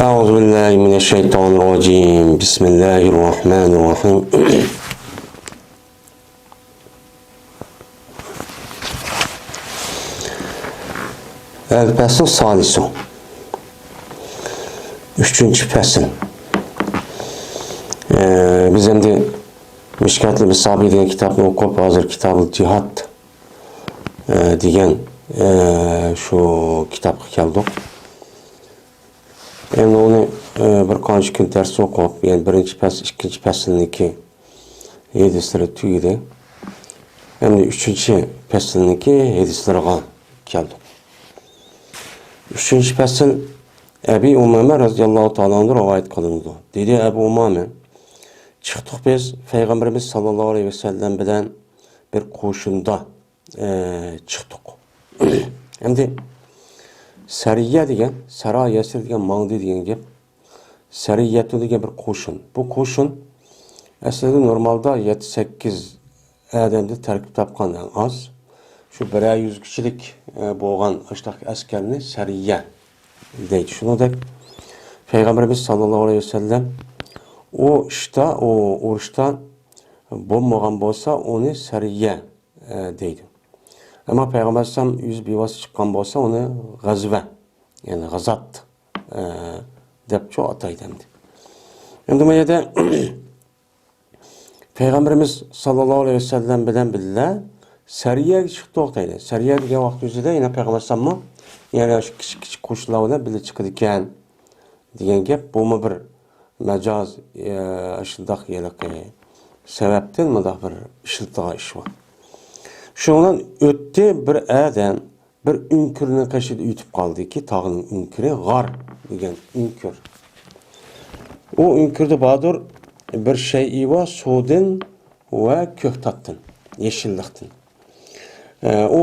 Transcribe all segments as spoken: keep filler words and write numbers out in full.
أعوذ بالله من الشيطان الرجيم. بسم الله الرحمن الرحيم. الفصل السادس. ئۈچىنچى پەسىل. ئە، بىز ئەمدى مىشكاتۇل مەسابىھ دېگەن كىتابنى ئوقۇپ، ھازىر كىتابۇل جىھاد، ئە، دېگەن، ئە، شۇ كىتابقا كەلدۇق. ئەمدى ئۇنى، ئە، بىر قانچە كۈن دەرس ئوقۇپ، يەنى بىرىنچى پەس-، ئىككىنچى پەسىلنىڭكى ھەدىسلىرى تۈگىدى. ئەمدى ئۈچىنچى پەسىلنىڭكى ھەدىسلىرىغا كەلدۇق. ئۈچىنچى پەسىل ئەبى ئۇمامە رەزىياللاھۇ تائالا ئەنھۇ رىۋايەت قىلىنىدۇ. دېدى ئەبۇ ئۇمامە، چىقتۇق بىز پەيغەمبىرىمىز ساللاللاھۇ ئەلەيھى ۋەسەللەم بىلەن بىر قوشۇندا، ئە، چىقتۇق. ئەمدى سەرىيە دېگەن، سەرا يەسىر دېگەن ماڭدى دېگەن گەپ. سەرىيەتۇ دېگەن بىر قوشۇن. بۇ قوشۇن ئەسلىدە نورمالدا يەتتە سەككىز ئادەمدىن تەركىب تاپقان ئەڭ ئاز. شۇ بىرەر يۈز كىشىلىك، ئە، بولغان ئاشۇنداق ئەسكەرنى سەرىيە دەيدۇ. شۇنىڭدەك پەيغەمبىرىمىز ساللاللاھۇ ئەلەيھى ۋەسەللەم ئۇ ئىشتا، ئۇ ئۇرۇشتا بولمىغان بولسا، ئۇنى سەرىيە، ئە، دەيدۇ. ئەمما پەيغەمبەر ئەلەيھىسسالام ئۆزى بىۋاسىتە چىققان بولسا، ئۇنى غەزۋە، يەنى غازات، ئە، دەپچۇ ئاتايدۇ ئەمدى. ئەمدى بۇ يەردە پەيغەمبىرىمىز ساللاللاھۇ ئەلەيھى ۋەسەللەم بىلەن بىللە سەرىيەگە چىقتۇق دەيدۇ. سەرىيە دېگەن ۋاقىت ئۆزىدە يەنە پەيغەمبەر ئەلەيھىسسالاممۇ يەنە شۇ كىچىك كىچىك قوشۇنلار بىلەن بىللە چىقىدىكەن دېگەن گەپ. بۇمۇ بىر مەجاز، ئە، شۇنداق ھېلىقى سەۋەبتىن مۇنداق بىر ئىشلىتىدىغان ئىش بار. شۇنىڭ بىلەن ئۆتتى بىر ئادەم بىر ئۆڭكۈرنىڭ قېشىدا ئۆتۈپ قالدىكى، تاغنىڭ ئۆڭكۈرى، غار دېگەن ئۆڭكۈر. ئۇ ئۆڭكۈردە باردۇر بىر شەيئى بار، سۇدىن ۋە كۆكتاتتىن، يېشىللىقتىن. ئە، ئۇ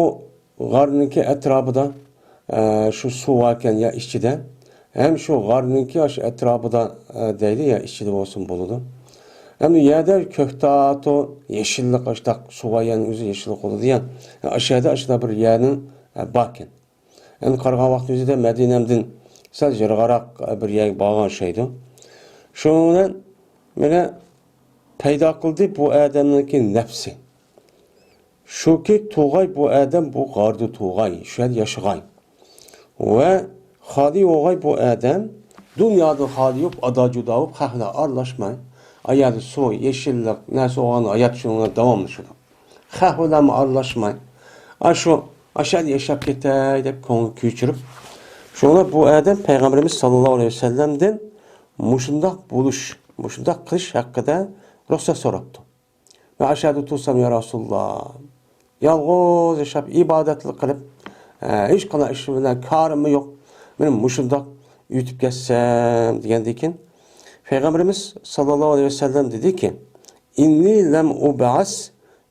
غارنىڭكى ئەتراپىدا، ئە، شۇ سۇ باركەن يا ئىچىدە، ھەم شۇ غارنىڭكى ئاشۇ ئەتراپىدا، ئە، دەيلى، يا ئىچىدە بولسۇن بولىدۇ. ھەم يەردە كۆكتاتۇ، يېشىللىق، ئاشۇنداق سۇ بار يەرنىڭ ئۆزى يېشىللىق بولىدۇ دېگەن. ئاشۇ يەردە ئاشۇنداق بىر يەرنىڭ، ئە، باركەن. ئەمدى قارىغان ۋاقتىمىزدا مەدىنەمدىن سەل يىراقراق بىر يەرگە بارغان ئوخشايدۇ. شۇنىڭ بىلەن مانا پەيدا قىلدى بۇ ئادەمنىڭكى نەپسى. شۇكى، تۇغاي بۇ ئادەم بۇ غاردا تۇغاي، شۇ يەردە ياشىغاي. ۋە خالىي بولغاي بۇ ئادەم، دۇنيادىن خالىي بولۇپ، ئادا-جۇدا بولۇپ، خەق بىلەن ئارىلاشماي. ئايەردە سۇ، يېشىللىق، نەرسە بولغان ھايات شۇنىڭ بىلەن داۋاملىشىدۇ. خەق بىلەنمۇ ئارىلاشماي، ئاشۇ، ئاشۇ يەردە ياشاپ كېتەي دەپ كۆڭۈل كۆچۈرۈپ، شۇڭا بۇ ئادەم پەيغەمبىرىمىز ساللاللاھۇ ئەلەيھى ۋەسەللەمدىن مۇشۇنداق بولۇش، مۇشۇنداق قىلىش ھەققىدە رۇخسەت سوراپتۇ. مەن ئاشۇ يەردە تۇرسام، يا رەسۇلاللا، يالغۇز ياشاپ، ئىبادەتلا قىلىپ، ئە، ھېچقانداق ئىش بىلەن كارىممۇ يوق، مېنى مۇشۇنداق ئۆتۈپ كەتسەم دېگەندىن كېيىن، پەيغەمبىرىمىز ساللاللاھۇ ئەلەيھى ۋەسەللەم دېدىكى، «إني لم أبعث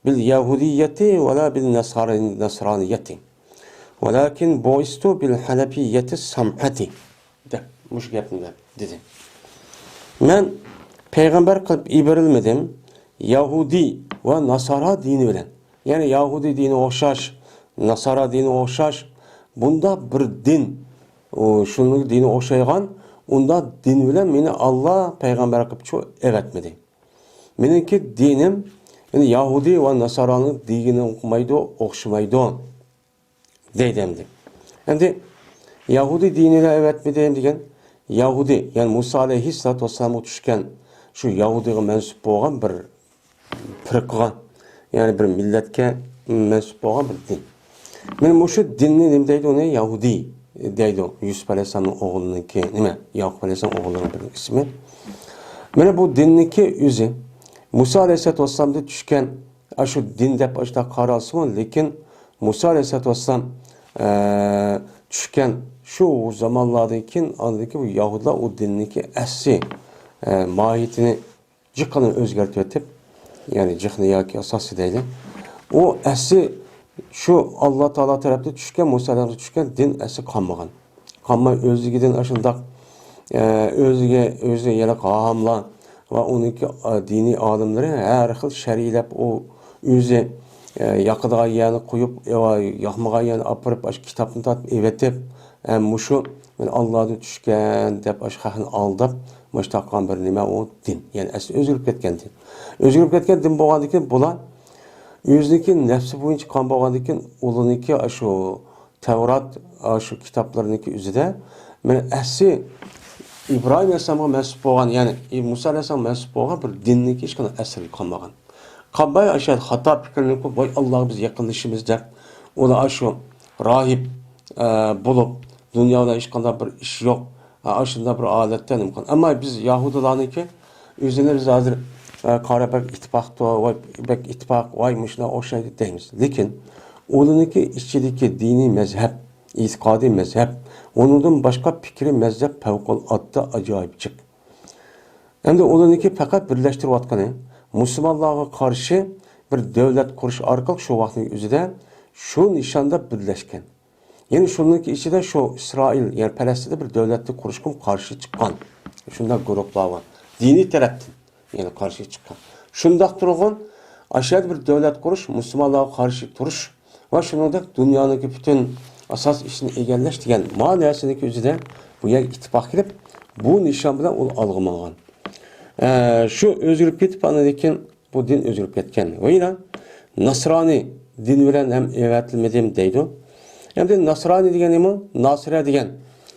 باليهودية ولا بالنصرانية، ولكن بعثت بالحنفية السمحة» دەپ، مۇشۇ گەپنى دەپ دېدى. مەن پەيغەمبەر قىلىپ ئىبېرىلمىدىم يەھۇدىي ۋە ناسارا دىنى بىلەن. يەنى يەھۇدىي دىنىغا ئوخشاش، ناسارا دىنىغا ئوخشاش، بۇنداق بىر دىن، ئۇ، شۇنىڭ دىنىغا ئوخشايدىغان، ئۇنداق دىن بىلەن مېنى ئاللا پەيغەمبەر قىلىپ چۇ ئەۋەتمىدى. مېنىڭكى دىنىم، يەنى يەھۇدىي ۋە ناسارانىڭ دىنىغا ئوخشىمايدۇ، ئوخشىمايدۇ. دەيدۇ ئەمدى. ئەمدى يەھۇدىي دىنىنى ئەۋەتمىدىم دېگەن، يەھۇدىي، يەنى مۇسا ئەلەيھىسسالاتۇ ۋەسسالامغا چۈشكەن شۇ يەھۇدىيغا مەنسۇپ بولغان بىر پىرقىغا، يەنى بىر مىللەتكە مەنسۇپ بولغان بىر دىن. مانا مۇشۇ دىننى نېمە دەيدۇ؟ ئۇنى يەھۇدىي دەيدۇ. يۈسۈپ ئەلەيھىسسالامنىڭ ئوغلىنىڭكى، نېمە، ياقۇپ ئەلەيھىسسالام ئوغلىنىڭ بىر ئىسمى. مانا بۇ دىننىڭكى ئۆزى مۇسا ئەلەيھىسسالاتۇ ۋەسسالامدىن چۈشكەن ئاشۇ دىن دەپ ئاشۇنداق قارالسىمۇ، لېكىن مۇسا ئەلەيھىسسالاتۇ ۋەسسالام، ئە، چۈشكەن شۇ زامانلاردىن كېيىن، ئاندىن كېيىن بۇ يەھۇدىيلار ئۇ دىننىڭكى ئەسلى، ئە، ماھىيىتىنى جىققىنا ئۆزگەرتىۋېتىپ، يەنى جىقنى ياكى ئاساسى دەيلى، ئۇ ئەسلى شۇ ئاللا تائالا تەرەپتىن چۈشكەن، مۇسا ئەلەيھىسسالام چۈشكەن دىن ئەسلى قالمىغان. قالماي ئۆزلۈكىدىن ئاشۇنداق، ئە، ئۆزىگە، ئۆزىگە يەنە قاھاملار ۋە ئۇنىڭكى، ئە، دىنىي ئالىملىرى ھەر خىل شەرھلەپ، ئۇ ئۆزى، ئە، ياقىدىغان يەرنى قويۇپ، ئە، ياقمىغان يەرنى ئاپىرىپ، ئاشۇ كىتابنى تارتىپ ئېۋېتىپ، ئە، مۇشۇ مانا ئاللادىن چۈشكەن دەپ ئاشۇ خەقنى ئالداپ، مۇشۇنداق قىلغان بىر نېمە ئۇ دىن. يەنى ئەسلى ئۆزگىرىپ كەتكەن دىن. ئۆزگىرىپ كەتكەن دىن بولغاندىن كېيىن بۇلار ئۆزىنىڭكى نەپسى بويىچە قىلغان بولغاندىن كېيىن ئۇلىنىڭكى ئاشۇ تەۋرات، ئاشۇ كىتابلىرىنىڭكى ئۆزىدە مانا ئەسلى ئىبراھىم ئەلەيھىسسالامغا مەنسۇپ بولغان، يەنى مۇسا ئەلەيھىسسالامغا مەنسۇپ بولغان بىر دىننىڭكى ھېچقانداق ئەسىرى قالمىغان. قالماي ئاشۇ خاتا پىكىرنى قىلىپ، ۋاي ئاللاغا بىز يېقىنلىشىمىز دەپ، ئۇلار ئاشۇ راھىب، ئە، بولۇپ، دۇنيا بىلەن ھېچقانداق بىر ئىش يوق. ئە، ئاشۇنداق بىر ھالەتتە نېمە قىلغان. ئەمما بىز يەھۇدىيلارنىڭكى ئۆزىنى بىز ھازىر، ئە، قارا بەك ئىتتىپاقتۇ، ۋاي بەك ئىتتىپاق، ۋاي مۇشۇنداق ئوخشايدۇ دەيمىز. لېكىن ئۇلارنىڭكى ئىچىدىكى دىنىي مەزھەپ، ئېتىقادىي مەزھەپ، ئۇنىڭدىن باشقا پىكرىي مەزھەپ پەۋقۇلئاددە ئاجايىپ جىق. ئەمدى ئۇلارنىڭكى پەقەت بىرلەشتۈرۈۋاتقىنى مۇسۇلمانلارغا قارشى بىر دۆلەت قۇرۇش ئارقىلىق شۇ ۋاقىتنىڭ ئۆزىدە شۇ نىشاندا بىرلەشكەن. يەنى شۇنىڭكى ئىچىدە شۇ ئىسرائىل، يەنى پەلەستىندە بىر دۆلەتنى قۇرۇشقىمۇ قارشى چىققان شۇنداق گۇرۇپلار بار. دىنىي تەرەپتىن يەنى قارشى چىققان. شۇنداق تۇرغۇن، ئاشۇ يەردە بىر دۆلەت قۇرۇش، مۇسۇلمانلارغا قارشى تۇرۇش ۋە شۇنىڭدەك دۇنيانىڭكى پۈتۈن ئاساس ئىشىنى ئىگىلەش دېگەن ما نەرسىنىڭكى ئۆزىدە بۇ يەرگە ئىتتىپاق كېلىپ، بۇ نىشان بىلەن ئۇ ئالغا ماڭغان. ئە، شۇ ئۆزگىرىپ كېتىپ، ئاندىن كېيىن بۇ دىن ئۆزگىرىپ كەتكەن. ۋە يەنە ناسرانىي دىن بىلەن ھەم ئەۋەتىلمىدىم دەيدۇ. ئەمدى ناسرانىي دېگەن نېمە؟ ناسىرە دېگەن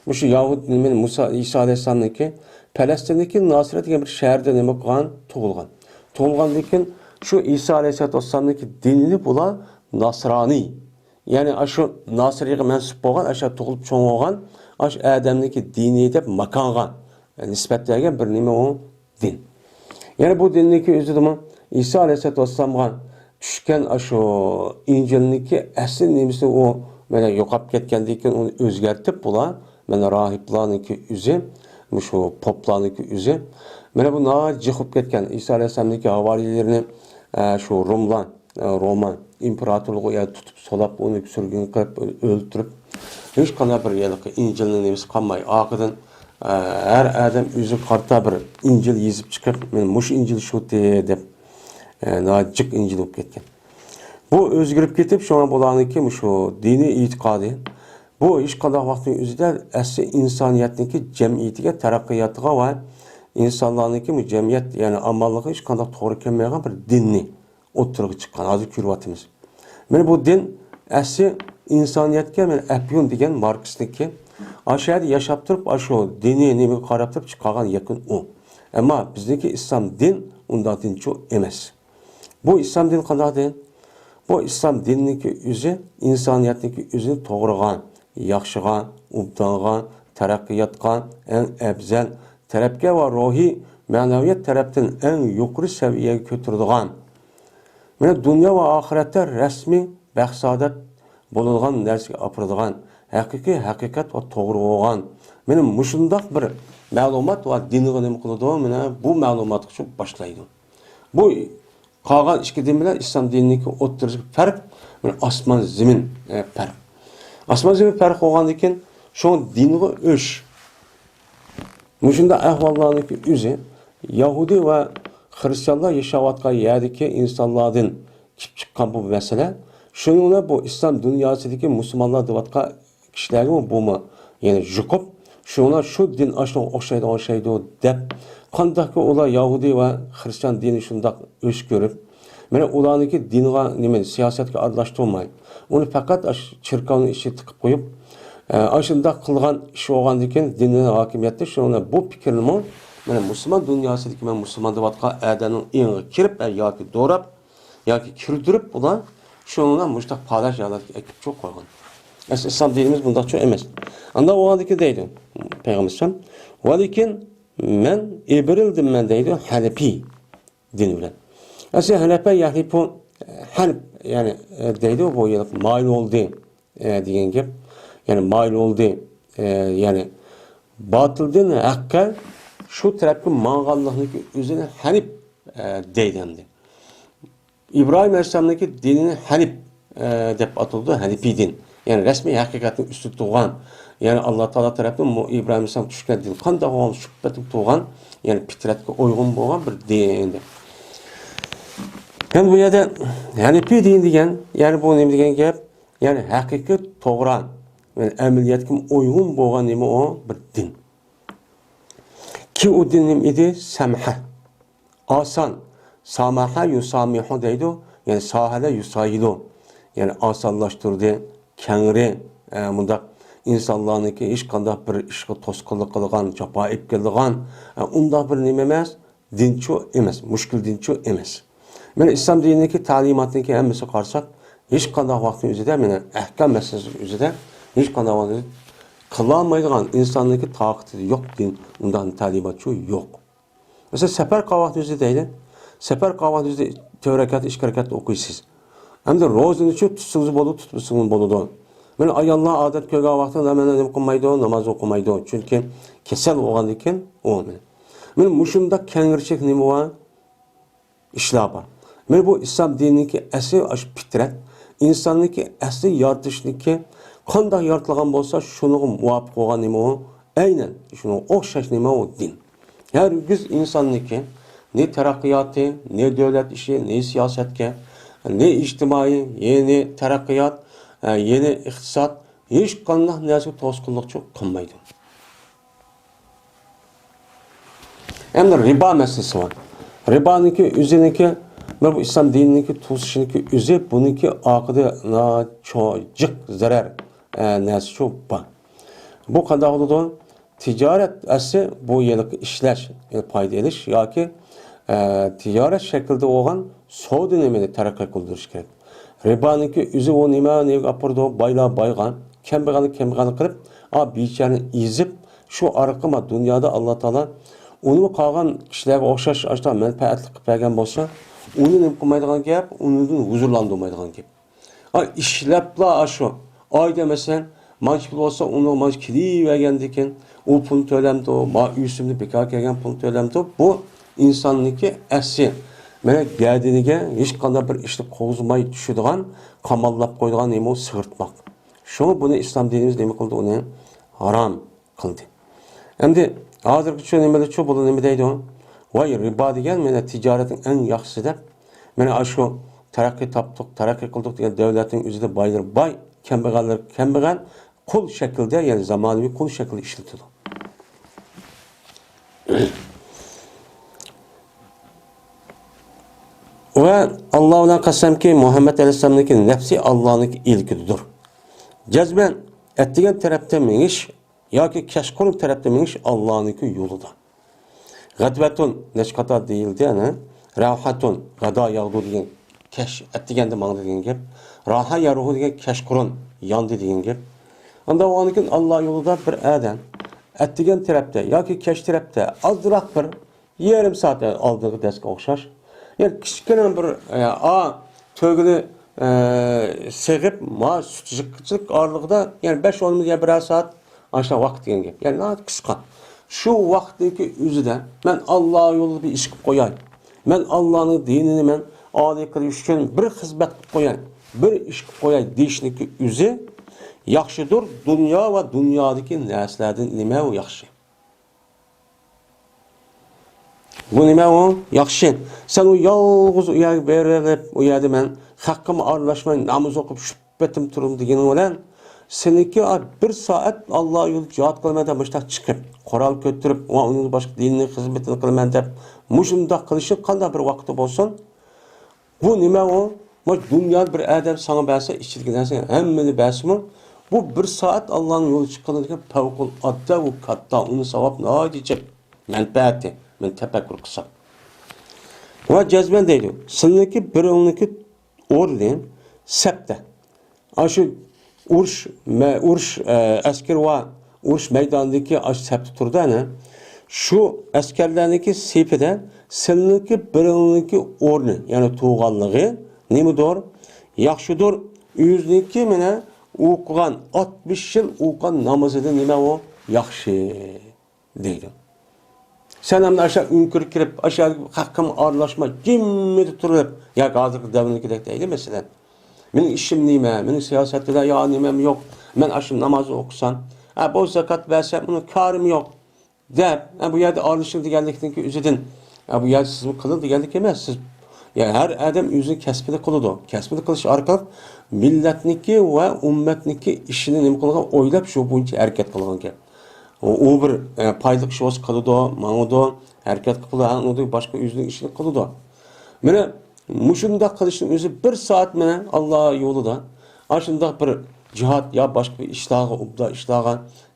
مۇشۇ ياھۇد نېمىنى، مۇسا، ئىسا ئەلەيھىسسالامنىڭكى پەلەستىندىكى ناسىرە دېگەن بىر شەھەردە نېمە قىلغان؟ تۇغۇلغان. تۇغۇلغاندىن كېيىن شۇ ئىسا ئەلەيھىسسالاتۇ ۋەسسالامنىڭكى دىنىنى بۇلار ناسرانىي، يەنى ئاشۇ ناسىرىيغا مەنسۇپ بولغان، ئاشۇ تۇغۇلۇپ چوڭ بولغان، ئاشۇ ئادەمنىڭكى دىنى دەپ ماكانغا نىسبەت بەرگەن بىر نېمە ئۇ دىن. يەنى بۇ دىننىڭكى ئۆزىدىمۇ ئىسا ئەلەيھىسسالاتۇ ۋەسسالامغا چۈشكەن ئاشۇ ئىنجىلنىڭكى ئەسلى نېمىسىنى ئۇ مانا يوقاپ كەتكەندىن كېيىن ئۇنى ئۆزگەرتىپ بۇلار، مانا راھىبلارنىڭكى ئۆزى، مۇشۇ پوپلارنىڭكى ئۆزى. مانا بۇ ناھايىتى جىق بولۇپ كەتكەن. ئىسا ئەلەيھىسسالامنىڭكى ھاۋارىيلىرىنى، ئە، شۇ روملار، ئە، روما ئىمپېراتورلۇقى ئۇ يەردە تۇتۇپ سولاپ، ئۇنى سۈرگۈن قىلىپ، ئۆلتۈرۈپ، ھېچقانداق بىر ھېلىقى ئىنجىلنىڭ نېمىسى قالماي، ئارقىدىن، ئە، ھەر ئادەم ئۆزىگە قارىتا بىر ئىنجىل يېزىپ چىقىپ، مەن مۇشۇ ئىنجىل شۇتى دەپ، ئە، ناھايىتى جىق ئىنجىل بولۇپ كەتكەن. بۇ ئۆزگىرىپ كېتىپ، شۇڭا بۇلارنىڭكى مۇشۇ دىنىي ئېتىقادى، بۇ ھېچقانداق ۋاقىتنىڭ ئۆزىدە ئەسلى ئىنسانىيەتنىڭكى جەمئىيىتىگە، تەرەققىياتىغا ۋە ئىنسانلارنىڭكى بۇ جەمئىيەت، يەنى ئامانلىقىغا ھېچقانداق توغرا كەلمەيدىغان بىر دىننى ئوتتۇرىغا چىققان، ھازىر كۆرۈۋاتىمىز. مانا بۇ دىن ئەسلى ئىنسانىيەتكە، مانا ئەپيۈن دېگەن ماركسنىڭكى، ئاشۇ يەردە ياشاپ تۇرۇپ، ئاشۇ دىنىي نېمىگە قاراپ تۇرۇپ چىقارغان يەكۈن ئۇ. ئەمما بىزنىڭكى ئىسلام دىن ئۇنداق دىنچۇ ئەمەس. بۇ ئىسلام دىنى قانداق دىن؟ بۇ ئىسلام دىنىنىڭكى ئۆزى ئىنسانىيەتنىڭكى ئۆزىنى توغرىغا، ياخشىغا، ئوبدانغا، تەرەققىياتقا، ئەڭ ئەۋزەل تەرەپكە ۋە روھىي، مەنەۋىيەت تەرەپتىن ئەڭ يۇقىرى سەۋىيەگە كۆتۈرىدىغان، مانا دۇنيا ۋە ئاخىرەتتە رەسمىي بەخت-سائادەت بولىدىغان نەرسىگە ئاپىرىدىغان، ھەقىقىي ھەقىقەت ۋە توغرا بولغان، مانا مۇشۇنداق بىر مەلۇمات ۋە دىنغا نېمە قىلىدۇ؟ مانا بۇ مەلۇماتقا شۇ باشلايدۇ. بۇ قالغان ئىككى دىن بىلەن ئىسلام دىنىنىڭكى ئوتتۇرىسىدىكى پەرق، مانا ئاسمان زېمىن، ئە، پەرق. ئاسمان زېمىن پەرق بولغاندىن كېيىن، شۇڭا دىنغا ئۆچ. مۇشۇنداق ئەھۋاللارنىڭكى ئۆزى يەھۇدىي ۋە خرىستىيانلار ياشاۋاتقان يەردىكى ئىنسانلاردىن كېلىپ چىققان بۇ مەسىلە. شۇنىڭ بىلەن بۇ ئىسلام دۇنياسىدىكى مۇسۇلمانلار دەۋاتقان كىشىلەرگىمۇ بۇمۇ يەنە يۇقۇپ، شۇڭا شۇ دىن ئاشۇنىڭغا ئوخشايدۇ، ئوخشايدۇ دەپ، قانداقكى ئۇلار يەھۇدىي ۋە خرىستىيان دىنى شۇنداق ئۆچ كۆرۈپ، مانا ئۇلارنىڭكى دىنغا نېمە سىياسەتكە ئارىلاشتۇرماي، ئۇنى پەقەت ئاشۇ چېركاۋنىڭ ئىچىگە تىقىپ قويۇپ، ئە، ئاشۇنداق قىلغان ئىش بولغاندىن كېيىن دىننىڭ ھاكىمىيەتتە شۇنىڭ بىلەن بۇ پىكىرنىمۇ مانا مۇسۇلمان دۇنياسىدىكى مەن مۇسۇلمان دەۋاتقان ئادەمنىڭ ئېڭىغا كىرىپ، ئە، ياكى دوراپ، ياكى كىردۈرۈپ ئۇلار شۇنىڭ بىلەن مۇشۇنداق پالاش ھالەتكە ئەكىپ چوق قويغان. ئەسلى ئىسلام دىنىمىز بۇنداقچۇ ئەمەس. ئاندا بولغاندىكىن دەيدۇ پەيغەمبەر ئەلەيھىسسالام، ۋەلىكىن مەن ئېبىرىلدىم مەن دەيدۇ ھەنىپىي دىن بىلەن. ئەسلى ھەنەپە يەنى بۇ ھەنىپ، يەنى، ئە، دەيدۇ بۇ يەنى مايىل بولدى، ئە، دېگەن گەپ. يەنى مايىل بولدى، ئە، يەنى باتىلدىن ھەققە شۇ تەرەپكە ماڭغانلىقنىڭكى ئۆزىنى ھەنىپ، ئە، دەيدۇ ئەمدى. ئىبراھىم ئەلەيھىسسالامنىڭكى دىنىنى ھەنىپ، ئە، دەپ ئاتىلىدۇ، ھەنىپىي دىن. يەنى رەسمىي ھەقىقەتنىڭ ئۈستىدە تۇرغان، يەنى ئاللا تائالا تەرەپتىن مۇ-، ئىبراھىم ئەلەيھىسسالام چۈشكەن دىن قانداق بولغان شۇ پېتى تۇرغان، يەنى پىترەتكە ئۇيغۇن بولغان بىر دىن. يەنى بۇ يەردە ھەنىپىي دىن دېگەن، يەنى بۇ نېمە دېگەن گەپ؟ يەنى ھەقىقىي توغرا، يەنى ئەمەلىيەتكە ئۇيغۇن بولغان نېمە ئۇ؟ بىر دىن. كى ئۇ دىن نېمە ئىدى؟ سەمھە. ئاسان. ساماھە يۇسامىھۇ دەيدۇ. يەنى ساھەلە يۇساھىلۇ. يەنى ئاسانلاشتۇردى. كەڭرى، ئە، مۇنداق ئىنسانلارنىڭكى ھېچقانداق بىر ئىشقا توسقۇنلۇق قىلغان، جاپا ئېلىپ كېلىدىغان، ئە، ئۇنداق بىر نېمە ئەمەس. دىنچۇ ئەمەس، مۈشكۈل دىنچۇ ئەمەس. مانا ئىسلام دىنىدىكى تەلىماتنىڭكى ھەممىسىگە قارىساق، ھېچقانداق ۋاقىتنىڭ ئۆزىدە، مانا ئەھكام مەسىلىسىنىڭ ئۆزىدە ھېچقانداق ۋاقىتتا قىلالمايدىغان، ئىنساننىڭكى تاقىتىدا يوق دىن، ئۇنداق تەلىماتچۇ يوق. مەسىلەن، سەپەر قىلغان ۋاقتىڭىزدا دەيلى، سەپەر قىلغان ۋاقتىڭىزدا تۆت رەكەت، ئىككى رەكەت ئوقۇيسىز. ئەمدى روزىنىچۇ تۇتسىڭىز بولىدۇ، تۇتمىسىڭىز بولىدۇ. مانا ئاياللار ئادەت كۆرگەن ۋاقتىدا مانا نېمە قىلمايدۇ، ناماز ئوقۇمايدۇ. چۈنكى كېسەل بولغاندىكىن ئۇ. مانا مۇشۇنداق كەڭرىچىلىك نېمە بار؟ ئىشلار بار. مانا بۇ ئىسلام دىنىنىڭكى ئەسلى ئاشۇ پىترەت، ئىنساننىڭكى ئەسلى يارىتىشنىڭكى قانداق يارىتىلغان بولسا، شۇنىڭغا مۇۋاپىق بولغان نېمە ئۇ؟ ئەينەن شۇنىڭغا ئوخشاش نېمە ئۇ؟ دىن. ھەرگىز ئىنساننىڭكى نە تەرەققىياتى، نە دۆلەت ئىشى، نە سىياسەتكە، نە ئىجتىمائىي، يەنى تەرەققىيات، يەنى ئىقتىساد، ھېچقانداق نەرسىگە توسقۇنلۇقچۇ قىلمايدۇ. ئەمدى رىبا مەسىلىسى بار. رىبانىڭكى ئۆزىنىڭكى، مانا بۇ ئىسلام دىنىنىڭكى توسۇشىنىڭكى ئۆزى، بۇنىڭكى ئارقىدا ناچوجىق زەرەر، ئە، نەرسىچۇ بار. بۇ قانداق بولىدۇ؟ تىجارەت ئەسلى بۇ ھېلىقى ئىشلەش، يەنى پايدا ئېلىش ياكى، ئە، تىجارەت شەكلىدە بولغان سودىنى مانا تەرەققىي قىلدۇرۇش كېرەك. رىبانىڭكى ئۆزى ئۇ نېمە، نېمىگە ئاپىرىدۇ؟ بايلار بايغا، كەمبەغەلنى كەمبەغەل قىلىپ، ئا، بىچارىنى ئېزىپ، شۇ ئارقىما دۇنيادا ئاللا تائالا ئۇنىمۇ قالغان كىشىلەرگە ئوخشاش ئاشۇنداق مەنپەئەتلىك قىلىپ بەرگەن بولسا، ئۇنى نېمە قىلمايدىغان گەپ، ئۇنىڭدىن ھۇزۇرلاندۇرمايدىغان گەپ. ئا، ئىشلەپلا ئاشۇ ئايدا مەسىلەن، مانچە پۇل بولسا، ئۇنىڭ مانچە كېلىۋەرگەندىكىن، ئۇ پۇلنى تۆلەمدۇ، ما ئۆسۈمدە بىكار كەلگەن پۇلنى تۆلەمدۇ، بۇ ئىنساننىڭكى ئەسلى. مانا گەدىنىگە ھېچقانداق بىر ئىشنى قوزغىماي چۈشىدىغان، قاماللاپ قويىدىغان نېمە ئۇ؟ سىغىرتماق. شۇڭا بۇنى ئىسلام دىنىمىز نېمە قىلدى؟ ئۇنى ھارام قىلدى. ئەمدى ھازىرقىچۇ نېمىلەرچۇ بۇلار نېمە دەيدۇ؟ ۋاي، رىبا دېگەن مانا تىجارەتنىڭ ئەڭ ياخشىسى دەپ، مانا ئاشۇ تەرەققىي تاپتۇق، تەرەققىي قىلدۇق دېگەن دۆلەتنىڭ ئۆزىدە بايلىرى باي، كەمبەغەللىرى كەمبەغەل، قۇل شەكلىدە، يەنى زامانىۋى قۇل شەكلىدە ئىشلىتىدۇ. ۋە ئاللا بىلەن قەسەمكى، مۇھەممەد ئەلەيھىسسالامنىڭكى نەپسى ئاللانىڭكى ئىلكىدىدۇر. جەزمەن ئەتىگەن تەرەپتە مېڭىش ياكى كەچقۇرۇن تەرەپتە مېڭىش ئاللانىڭكى يولىدا. غەدۋەتۇن نەچچە قاتار دېيىلدى، ئەنە. راھەتۇن، غەدا ياغدۇ دېگەن، كەچ، ئەتىگەندە ماڭدى دېگەن گەپ. راھە يەرۇھۇ دېگەن، كەچقۇرۇن ياندى دېگەن گەپ. ئانداق بولغاندىكىن ئاللا يولىدا بىر ئادەم ئەتىگەن تەرەپتە ياكى كەچ تەرەپتە ئازراق بىر يېرىم سائەت ئالدىغا دەسكە ئوخشاش. يەنى كىچىككىنە بىر، ئە، ئا، تۆگىنى، ئە، سېغىپ، ما سۈت جىققىچىلىك ئارىلىقىدا، يەنى بەش ئون مىنۇت يا بىرەر سائەت ئاشۇنداق ۋاقىت دېگەن گەپ. يەنى ناھايىتى قىسقا. شۇ ۋاقىتنىڭكى ئۆزىدە مەن ئاللا يولىدا بىر ئىش قىلىپ قوياي. مەن ئاللانىڭ دىنىنى مەن ئالىي قىلىش ئۈچۈن بىر خىزمەت قىلىپ قوياي. بىر ئىش قىلىپ قوياي دېيىشنىڭكى ئۆزى ياخشىدۇر. دۇنيا ۋە دۇنيادىكى نەرسىلەردىن نېمە ئۇ ياخشى؟ بۇ نېمە ئۇ؟ ياخشى. سەن ئۇ يالغۇز ئۇ يەرگە بېرىلىپ، ئۇ يەردە مەن خەققىمۇ ئارىلاشماي، ناماز ئوقۇپ، شۈپبەتىم تۇرۇم دېگىنىڭ بىلەن، سېنىڭكى بىر سائەت ئاللا يولىدا جىھاد قىلىمەن دەپ مۇشۇنداق چىقىپ، قورال كۆتۈرۈپ، ۋە ئۇنىڭدىن باشقا دىننىڭ خىزمىتىنى قىلىمەن دەپ مۇشۇنداق قىلىشىڭ قانداق بىر ۋاقىتتا بولسۇن، بۇ نېمە ئۇ؟ مۇشۇ دۇنيادا بىر ئادەم ساڭا بەرسە، ئىچىدىكى نەرسىنى ھەممىنى بەرسىمۇ، بۇ بىر سائەت ئاللانىڭ يولىغا چىققىنىڭدىكى پەۋقۇلئاددە ئۇ كاتتا، ئۇنىڭ ساۋاب ناھايىتى جىق مەنپەئەتى. مەن تەپەككۇر قىلسام. ۋە جەزمەن دەيدۇ، سىلىنىڭكى بىرىڭلىكى ئورنى سەپتە. ئاشۇ ئۇرۇش، مە-، ئۇرۇش، ئە، ئەسكىرى ۋە ئۇرۇش مەيدانىدىكى ئاشۇ سەپتە تۇرىدۇ، ئەنە. شۇ ئەسكەرلەرنىڭكى سېپىدە سىلىنىڭكى بىرىڭلىكى ئورنى، يەنى تۇرغانلىقى نېمىدۇر؟ ياخشىدۇر. ئۆزىنىڭكى مانا ئوقۇغان، ئاتمىش يىل ئوقۇغان نامىزىدىن نېمە ئۇ؟ ياخشى. دەيدۇ. سەن ئەمدى ئاشۇ ئۆڭكۈرگە كىرىپ، ئاشۇ خەققىمۇ ئارىلاشماي، جىممىدە تۇرۇپ، ياكى ھازىرقى دەۋرنىڭكىدەك دەيلى، مەسىلەن، مېنىڭ ئىشىم نېمە؟ مېنىڭ سىياسەت بىلەن يا نېمەم يوق. مەن ئاشۇ نامازنى ئوقۇسام، ھە، بۇ زاكات بەرسەم، ئۇنىڭ كارىمۇ يوق، دەپ، ھە، بۇ يەردە ئارىلىشىڭ دېگەنلىكنىڭكى ئۆزىدىن، ھە، بۇ يەردە سىزمۇ قىلىڭ دېگەنلىك ئەمەس. سىز يەنى ھەر ئادەم ئۆزىنىڭ كەسپىنى قىلىدۇ. كەسپىنى قىلىش ئارقىلىق مىللەتنىكى ۋە ئۈممەتنىكى ئىشىنى نېمە قىلغان، ئويلاپ شۇ بويىچە ھەرىكەت قىلغانىكەن. ئۇ، ئۇ بىر، ئە، پايدىلىق ئىش بولسا قىلىدۇ، ماڭىدۇ، ھەرىكەت قىلىدۇ، ھە، ئۇنىڭدىن باشقا ئۆزىنىڭ ئىشىنى قىلىدۇ. مانا مۇشۇنداق قىلىشنىڭ ئۆزى بىر سائەت مانا ئاللا يولىدا، ئاشۇنداق بىر جىھاد يا باشقا بىر ئىشلارغا، ئوبدان ئىشلارغا،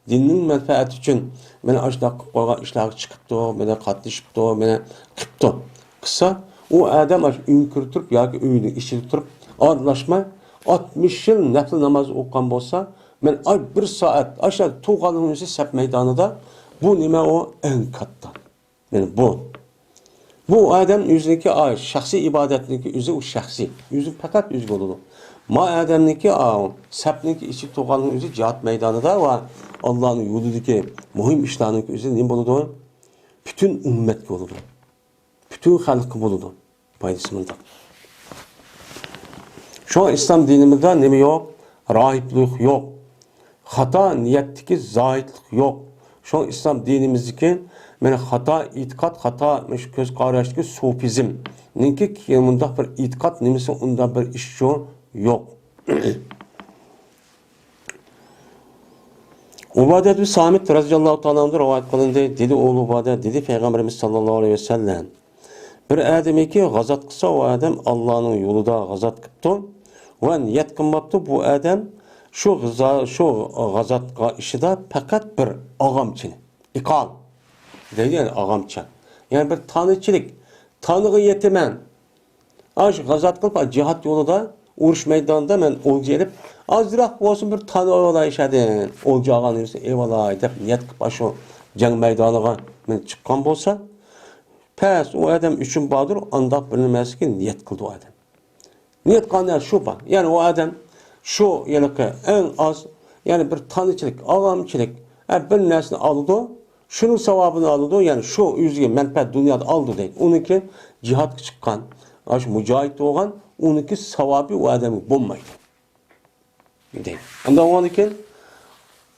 دىننىڭ مەنپەئەتى ئۈچۈن مانا ئاشۇنداق قىلىپ قويغان ئىشلارغا چىقىپتۇ، مانا قاتنىشىپتۇ، مانا قىپتۇ. قىلسا، ئۇ ئادەم ئاشۇ ئۆڭكۈردە تۇرۇپ ياكى ئۆيىنىڭ ئىچىدە تۇرۇپ ئارىلاشماي، ئاتمىش يىل نەپلى ناماز ئوقۇغان بولسا، مانا ئاي بىر سائەت ئاشۇ تۇغقانلىقنىڭ ئۆزى سەپ مەيدانىدا، بۇ نېمە ئۇ؟ ئەڭ كاتتا. مانا بۇ. بۇ ئادەم ئۆزىنىڭكى، ئا، شەخسىي ئىبادەتنىڭكى ئۆزى، ئۇ شەخسىي. ئۆزى پەقەت ئۆزىگە بولىدۇ. ما ئادەمنىڭكى، ئا، سەپنىڭكى ئىچى تۇغقانلىقنىڭ ئۆزى جىھاد مەيدانىدا ۋە ئاللانىڭ يولىدىكى مۇھىم ئىشلارنىڭكى ئۆزى نېمە بولىدۇ؟ پۈتۈن ئۈممەتكە بولىدۇ. پۈتۈن خەلققە بولىدۇ. پايدىسى مۇنداق. شۇڭا ئىسلام دىنىمىزدا نېمە يوق؟ راھىبلىق يوق. خاتا نىيەتتىكى زاھىدلىق يوق. شۇڭا ئىسلام دىنىمىزدىكى مانا خاتا ئېتىقاد، خاتا مۇشۇ كۆز قاراشتىكى سۇفىزمنىڭكى مۇنداق بىر ئېتىقاد نېمىسى، ئۇنداق بىر ئىش شۇ يوق. ئۇبادە بىن سامىت رەزىياللاھۇ تائالا ئەنھۇدىن رىۋايەت قىلىندى. دېدى ئۇ ئۇبادە، دېدى پەيغەمبىرىمىز ساللاللاھۇ ئەلەيھى ۋەسەللەم، بىر ئادەمكى غازات قىلسا، ئۇ ئادەم ئاللانىڭ يولىدا غازات قىپتۇ ۋە نىيەت قىلماپتۇ. بۇ ئادەم شۇ غىزا-، شۇ غازات ئىشىدا پەقەت بىر ئاغامچىنى، ئىقال دەيدۇ، يەنى ئاغامچا. يەنى بىر تانىچىلىك، تانىغا يېتىمەن. ئاشۇ غازات قىلىپ، جىھاد يولىدا، ئۇرۇش مەيدانىدا مەن ئولجا ئېلىپ، ئازراق بولسۇن بىر تانىۋالاي شەدىن، ئولجا ئالغان نېمىسىنى ئېلىۋالاي دەپ نىيەت قىلىپ، ئاشۇ جەڭ مەيدانىغا مەن چىققان بولسا، پەس ئۇ ئادەم ئۈچۈن باردۇر، ئانداق بىر نېمەسىگە نىيەت قىلدى ئۇ ئادەم. نىيەت قىلغان شۇ بار. يەنى ئۇ ئادەم شۇ ھېلىقى ئەڭ ئاز، يەنى بىر تانىچىلىك، ئاغامچىلىك، ھە، بىر نەرسىنى ئالىدۇ. شۇنىڭ ساۋابىنى ئالىدۇ، يەنى شۇ ئۆزىگە مەنپەئەت دۇنيادا ئالىدۇ دەيدۇ. ئۇنىڭكى جىھادقا چىققان، ئاشۇ مۇجاھىد بولغان، ئۇنىڭكى ساۋابى ئۇ ئادەمگە بولمايدۇ دەيدۇ. ئاندىن كېيىن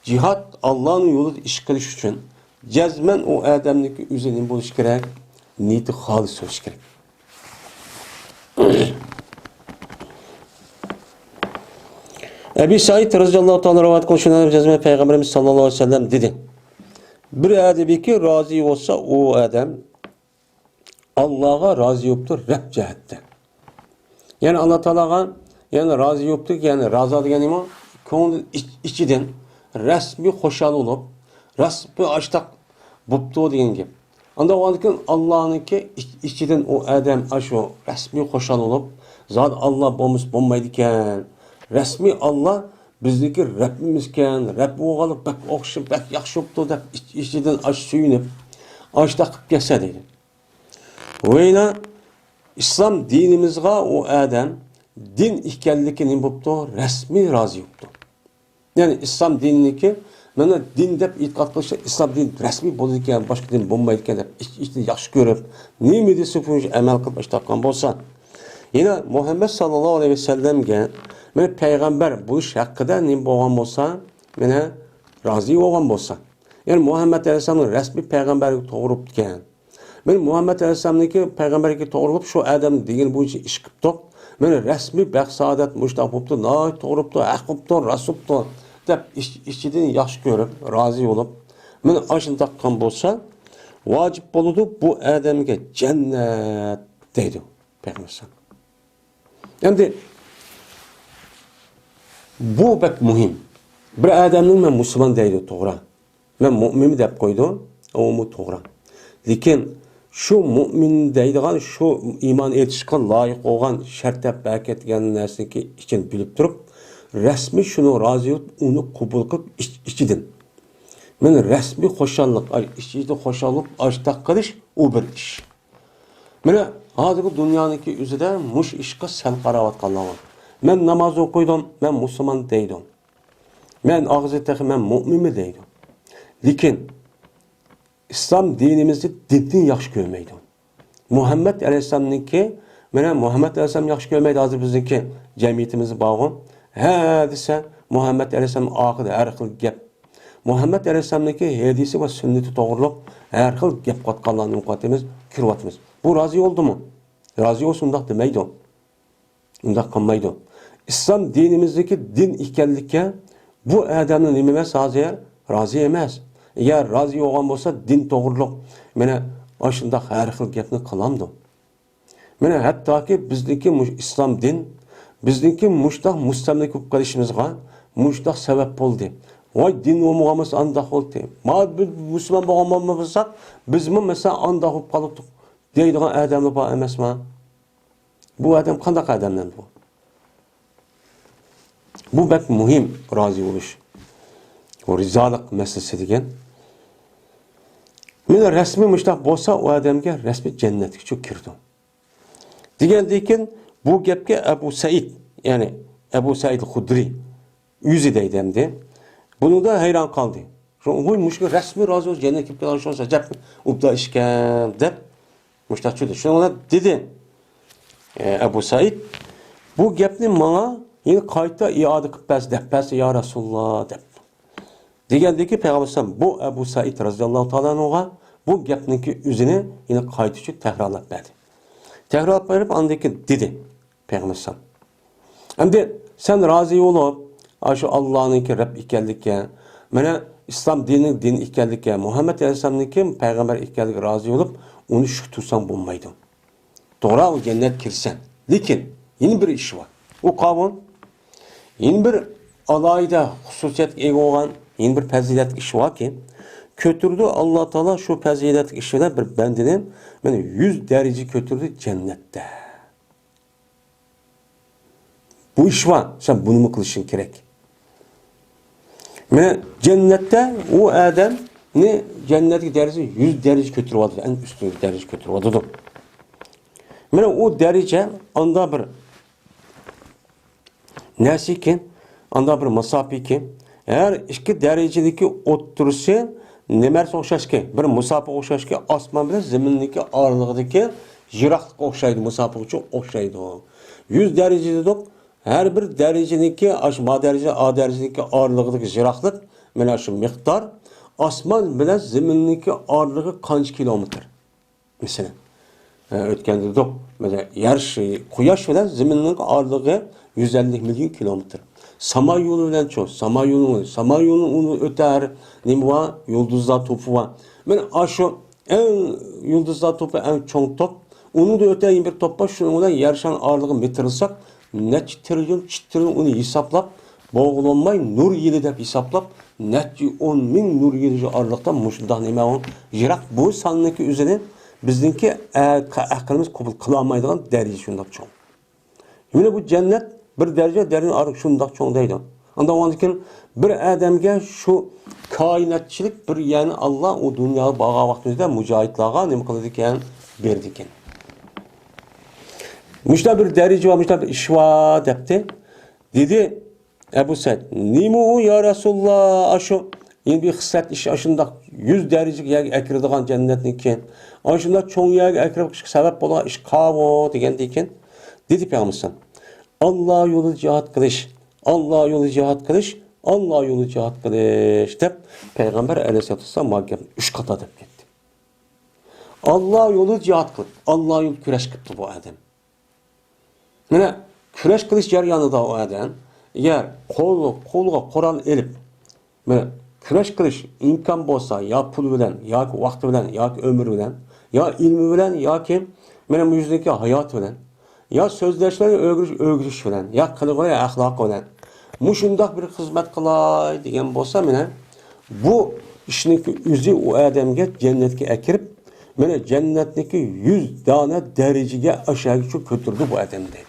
جىھاد، ئاللانىڭ يولىدا ئىش قىلىش ئۈچۈن جەزمەن ئۇ ئادەمنىڭكى ئۆزى نېمە بولۇشى كېرەك؟ نىيىتى خالىس بولۇشى كېرەك. ئەبى سەئىد رەزىياللاھۇ تائالا رىۋايەت قىلىشىنى جەزمەن پەيغەمبىرىمىز ساللاللاھۇ ئەلەيھى ۋەسەللەم دېدى، بىر ئادەمكى رازى بولسا، ئۇ ئادەم ئاللاغا رازى بوپتۇ رەب جەھەتتە. يەنى ئاللا تائالاغا، يەنى رازى بوپتۇ، يەنى رازا دېگەن نېمە؟ كۆڭلى ئىچ-، ئىچىدىن رەسمىي خۇشال بولۇپ، رەسمىي ئاشتاق بوپتۇ دېگەن گەپ. ئاندىن ئۇنىڭدىن كېيىن ئاللانىڭكى ئىچ-، ئىچىدىن ئۇ ئادەم ئاشۇ رەسمىي خۇشال بولۇپ، زادى ئاللا بولمىسا بولمايدىكەن. رەسمىي ئاللا بىزنىڭكى رەببىمىزكەن، رەب بولغانلىق بەك ئوخشىشىپ، بەك ياخشى بوپتۇ دەپ ئىچ-، ئىچىدىن ئاشۇ سۆيۈنۈپ، ئاشتاق قىلىپ كەتسە دەيدۇ. ۋەيلا ئىسلام دىنىمىزغا ئۇ ئادەم دىن ئىكەنلىكى نېمە بوپتۇ؟ رەسمىي رازى بوپتۇ. يەنى ئىسلام دىنىنىڭكى، مانا دىن دەپ ئېتىقاد قىلىشتا ئىسلام دىنى رەسمىي بولىدىكەن، باشقا دىن بولمايدىكەن دەپ ئىچ-، ئىچىدىن ياخشى كۆرۈپ، نېمە دېسە شۇنى ئەمەل قىلىپ ئىشلەتكەن بولسا، يەنە مۇھەممەد ساللاللاھۇ ئەلەيھى ۋەسەللەمگە مانا پەيغەمبەر بولۇش ھەققىدە نېمە بولغان بولسا، مانا رازى بولغان بولسا، يەنى مۇھەممەد ئەلەيھىسسالامنىڭ رەسمىي پەيغەمبەرگە توغرا بوپتىكەن. مەن مۇھەممەد ئەلەيھىسسالامنىڭكى پەيغەمبەرگە توغرا بولۇپ، شۇ ئادەمنىڭ دېگىنى بويىچە ئىش قىپتۇق. مەن رەسمىي بەخت سائادەت مۇشتاق بوپتۇ، ناھايىتى توغرا بوپتۇ، ھەق بوپتۇ، راست بوپتۇ دەپ ئىچ-، ئىچىدىن ياخشى كۆرۈپ، رازى بولۇپ، مەن ئاشۇنداق قىلغان بولسا، ۋاجىپ بولىدۇ بۇ ئادەمگە جەننەت دەيدۇ پەيغەمبەر ئەلەيھىسسالام. ئەمدى بۇ بەك مۇھىم. بىر ئادەمنىڭ مەن مۇسۇلمان دەيدۇ، توغرا. مەن مۇئمىنمەن دەپ قويىدۇ، ئۇمۇ توغرا. لېكىن شۇ مۇئمىن دەيدىغان، شۇ ئىمان ئېيتىشقا لايىق بولغان شەرت دەپ بەركەتلىگەن نەرسىنىڭكى ئىچىنى بىلىپ تۇرۇپ، رەسمىي شۇنىڭغا رازى بولۇپ، ئۇنى قوبۇل قىلىپ ئىچ-، ئىچىدىن. مەن رەسمىي خۇشاللىق، ئاي، ئىچىدە خۇشال بولۇپ، ئاشتاق قىلىش، ئۇ بىر ئىش. مانا ھازىرقى دۇنيانىڭكى ئۆزىدە مۇشۇ ئىشقا سەل قاراۋاتقانلار بار. مەن ناماز ئوقۇيدۇ، مەن مۇسۇلمان دەيدۇ. مەن ئاغزىدا تېخى مەن مۇئمىنمەن دەيدۇ. لېكىن ئىسلام دىنىمىزنى دىننى ياخشى كۆرمەيدۇ. مۇھەممەد ئەلەيھىسسالامنىڭكى، مانا مۇھەممەد ئەلەيھىسسالامنى ياخشى كۆرمەيدۇ، ھازىر بىزنىڭكى جەمئىيىتىمىزدە بارغۇ. ھە دېسە، مۇھەممەد ئەلەيھىسسالام ئارقىدا ھەر خىل گەپ. مۇھەممەد ئەلەيھىسسالامنىڭكى ھەدىسى ۋە سۈننىتى توغرۇلۇق ھەر خىل گەپ قىلىۋاتقانلارنى ئوقۇۋاتىمىز، كۆرۈۋاتىمىز. بۇ رازى بولدىمۇ؟ رازى بولسا ئۇنداق دېمەيدۇ. ئۇنداق قىلمايدۇ. ئىسلام دىنىمىزدىكى دىن ئىكەنلىككە بۇ ئادەمنى نېمە ئەمەس ھازىر؟ رازى ئەمەس. ئەگەر رازى بولغان بولسا دىن توغرۇلۇق، مانا ئاشۇنداق ھەر خىل گەپنى قىلامدۇ؟ مانا ھەتتاكى بىزنىڭكى مۇش-، ئىسلام دىن، بىزنىڭكى مۇشتاق مۇستەملىكە بولۇپ قېلىشىمىزغا مۇشتاق سەۋەب بولدى. ۋاي، دىن بولمىغان بولسا ئانداق بولدى. ما بىز مۇسۇلمان بولغان بولمىساق، بىزمۇ مەسىلەن ئانداق بولۇپ قالاتتۇق دەيدىغان ئادەملەر بار ئەمەسما؟ بۇ ئادەم قانداق ئادەملەر بۇ؟ بۇ بەك مۇھىم، رازى بولۇش. بۇ رىزالىق مەسىلىسى دېگەن. مانا رەسمىي مۇشتاق بولسا، ئۇ ئادەمگە رەسمىي جەننەتكىچۇ كىرىدۇ. دېگەندىن كېيىن بۇ گەپكە ئەبۇ سەئىد، يەنى ئەبۇ سەئىد خۇدرى ئۆزى دەيدۇ ئەمدى. بۇنىڭدا ھەيران قالدى. شۇ، ۋوي، مۇشۇ رەسمىي رازى بولۇش، جەننەتكە كىرىدىغان شۇ ئەجەب ئوبدان ئىشكەن دەپ مۇشتاق چۈشىدى. شۇنىڭ بىلەن دېدى، ئە، ئەبۇ سەئىد، بۇ گەپنى ماڭا يەنە قايتا ئىئادە قىلىپ بەرسە، دەپ بەرسە، يا رەسۇلاللا، دەپ. دېگەندىن كېيىن پەيغەمبەر ئەلەيھىسسالام بۇ ئەبۇ سەئىد رەزىياللاھۇ تائالا ئەنھۇغا بۇ گەپنىڭكى ئۆزىنى يەنە قايتا ئۈچۈن تەكرارلاپ بەردى. تەكرارلاپ بېرىپ، ئاندىن كېيىن دېدى پەيغەمبەر ئەلەيھىسسالام، ئەمدى سەن رازى بولۇپ، ئاشۇ ئاللانىڭكى رەب ئىكەنلىكى، مانا ئىسلام دىنىنىڭ دىن ئىكەنلىكى، مۇھەممەد ئەلەيھىسسالامنىڭكى پەيغەمبەر ئىكەنلىكى رازى بولۇپ، ئۇنى شۈك تۇرساڭ بولمايدۇ. توغرا، ئۇ جەننەتكە كىرىسەن. لېكىن يەنە بىر ئىش بار. ئۇ قاۋۇل. يەنە بىر ئالاھىدە خۇسۇسىيەتكە ئىگە بولغان يەنە بىر پەزىلەتلىك ئىش باركى، كۆتۈرىدۇ ئاللا تائالا شۇ پەزىلەتلىك ئىش بىلەن بىر بەندىنى، مانا يۈز دەرىجە كۆتۈرىدۇ جەننەتتە. بۇ ئىش بار، سەن بۇنىمۇ قىلىشىڭ كېرەك. مانا جەننەتتە ئۇ ئادەمنى جەننەتكە دەرىجىسى يۈز دەرىجە كۆتۈرۈۋاتىدۇ، ئەڭ ئۈستۈنكى دەرىجە كۆتۈرۈۋاتىدۇ. مانا ئۇ دەرىجە ئاندا بىر نەرسىكى، ئاندا بىر مۇساپىكى، ھەر ئىككى دەرىجىدىكى ئوتتۇرىسى نېمە نەرسە ئوخشاشكى؟ بىر مۇساپىغا ئوخشاشكى، ئاسمان بىلەن زېمىننىڭكى ئارىلىقىدىكى يىراقلىققا ئوخشايدۇ، مۇساپىغىچۇ ئوخشايدۇ. يۈز دەرىجە دېدۇق، ھەر بىر دەرىجىنىڭكى، ئاشۇ ما دەرىجە، ئا دەرىجىنىڭكى ئارىلىقىدىكى يىراقلىق، مانا شۇ مىقدار، ئاسمان بىلەن زېمىننىڭكى ئارىلىقى قانچە كىلومېتىر؟ مەسىلەن، ئە، ئۆتكەندە دېدۇق، مەسىلەن، يەر شى-، قۇياش بىلەن زېمىننىڭ ئارىلىقى يۈز ئەللىك مىليون كىلومېتىر. ساما يولى بىلەن چۇ، ساما يولى، ساما يولى ئۇنى ئۆتەر، نېمە بار، يۇلدۇزلار توپى بار. مانا ئاشۇ ئەڭ يۇلدۇزلار توپى ئەڭ چوڭ توپ. ئۇنىڭدا ئۆتەر يەنە بىر توپ بار، شۇنىڭ بىلەن يەر شارىنىڭ ئارىلىقىنى مىتىرلىساق، نەچچە تىرىليون، چىت تىرىليون ئۇنى ھېسابلاپ، بولغىلى بولماي نۇر يىلى دەپ ھېسابلاپ، نەچچە ئون مىڭ نۇر يىلى ئارىلىقتا مۇشۇنداق نېمە ئۇ يىراق، بۇ ساننىڭكى ئۆزىنى بىزنىڭكى ئە-، ئەقلىمىز قوبۇل قىلالمايدىغان دەرىجە شۇنداق چوڭ. يەنە بۇ جەننەت بىر دەرىجە، دەرىجە ئارىلىق شۇنداق چوڭ دەيدۇ. ئاندىن كېيىن بىر ئادەمگە شۇ كائىناتچىلىك بىر، يەنى ئاللا ئۇ دۇنياغا بارغان ۋاقتىمىزدا مۇجاھىدلارغا نېمە قىلىدىكەن؟ بېرىدىكەن. مۇشۇنداق بىر دەرىجە بار، مۇشۇنداق بىر ئىش بار دەپتۇ. دېدى، ئەبۇ سەئىد، نېمە ئۇ يا رەسۇلاللا، ئاشۇ يەنە بىر خىسلەت ئىش، ئاشۇنداق يۈز دەرىجىلىك يەرگە ئەكىرىدىغان جەننەتنىڭكى، ئاشۇنداق چوڭ يەرگە ئەكىرىپ سەۋەب بولغان ئىش قاۋۇ دېگەندىن كېيىن، دېدى پەيغەمبەر ئەلەيھىسسالام، ئاللا يولىدا جىھاد قىلىش، ئاللا يولىدا جىھاد قىلىش، ئاللا يولىدا جىھاد قىلىش دەپ پەيغەمبەر ئەلەيھىسسالاتۇ ۋەسسالام مانا گەپنى ئۈچ قاتار دەپ كەتتى. ئاللا يولىدا جىھاد قىلىپ، ئاللا يولىدا كۈرەش قىپتۇ بۇ ئادەم. مانا كۈرەش قىلىش جەريانىدا ئۇ ئادەم، ئەگەر قول، قولىغا قورال ئېلىپ، مانا كۈرەش قىلىش ئىمكان بولسا، يا پۇل بىلەن، ياكى ۋاقتى بىلەن، ياكى ئۆمرى بىلەن، يا ئىلمى بىلەن، ياكى مانا مۇشۇنىڭكى ھاياتى بىلەن، يا سۆزلەش بىلەن، ئۆگىنىش، ئۆگىنىش بىلەن، يا قىلغۇ، يا ئەخلاقى بىلەن مۇشۇنداق بىر خىزمەت قىلاي دېگەن بولسا، مانا بۇ ئىشنىڭكى ئۆزى ئۇ ئادەمگە جەننەتكە ئەكىرىپ، مانا جەننەتنىڭكى يۈز دانە دەرىجىگە ئاشاغىچە كۆتۈرىدۇ بۇ ئادەمنى.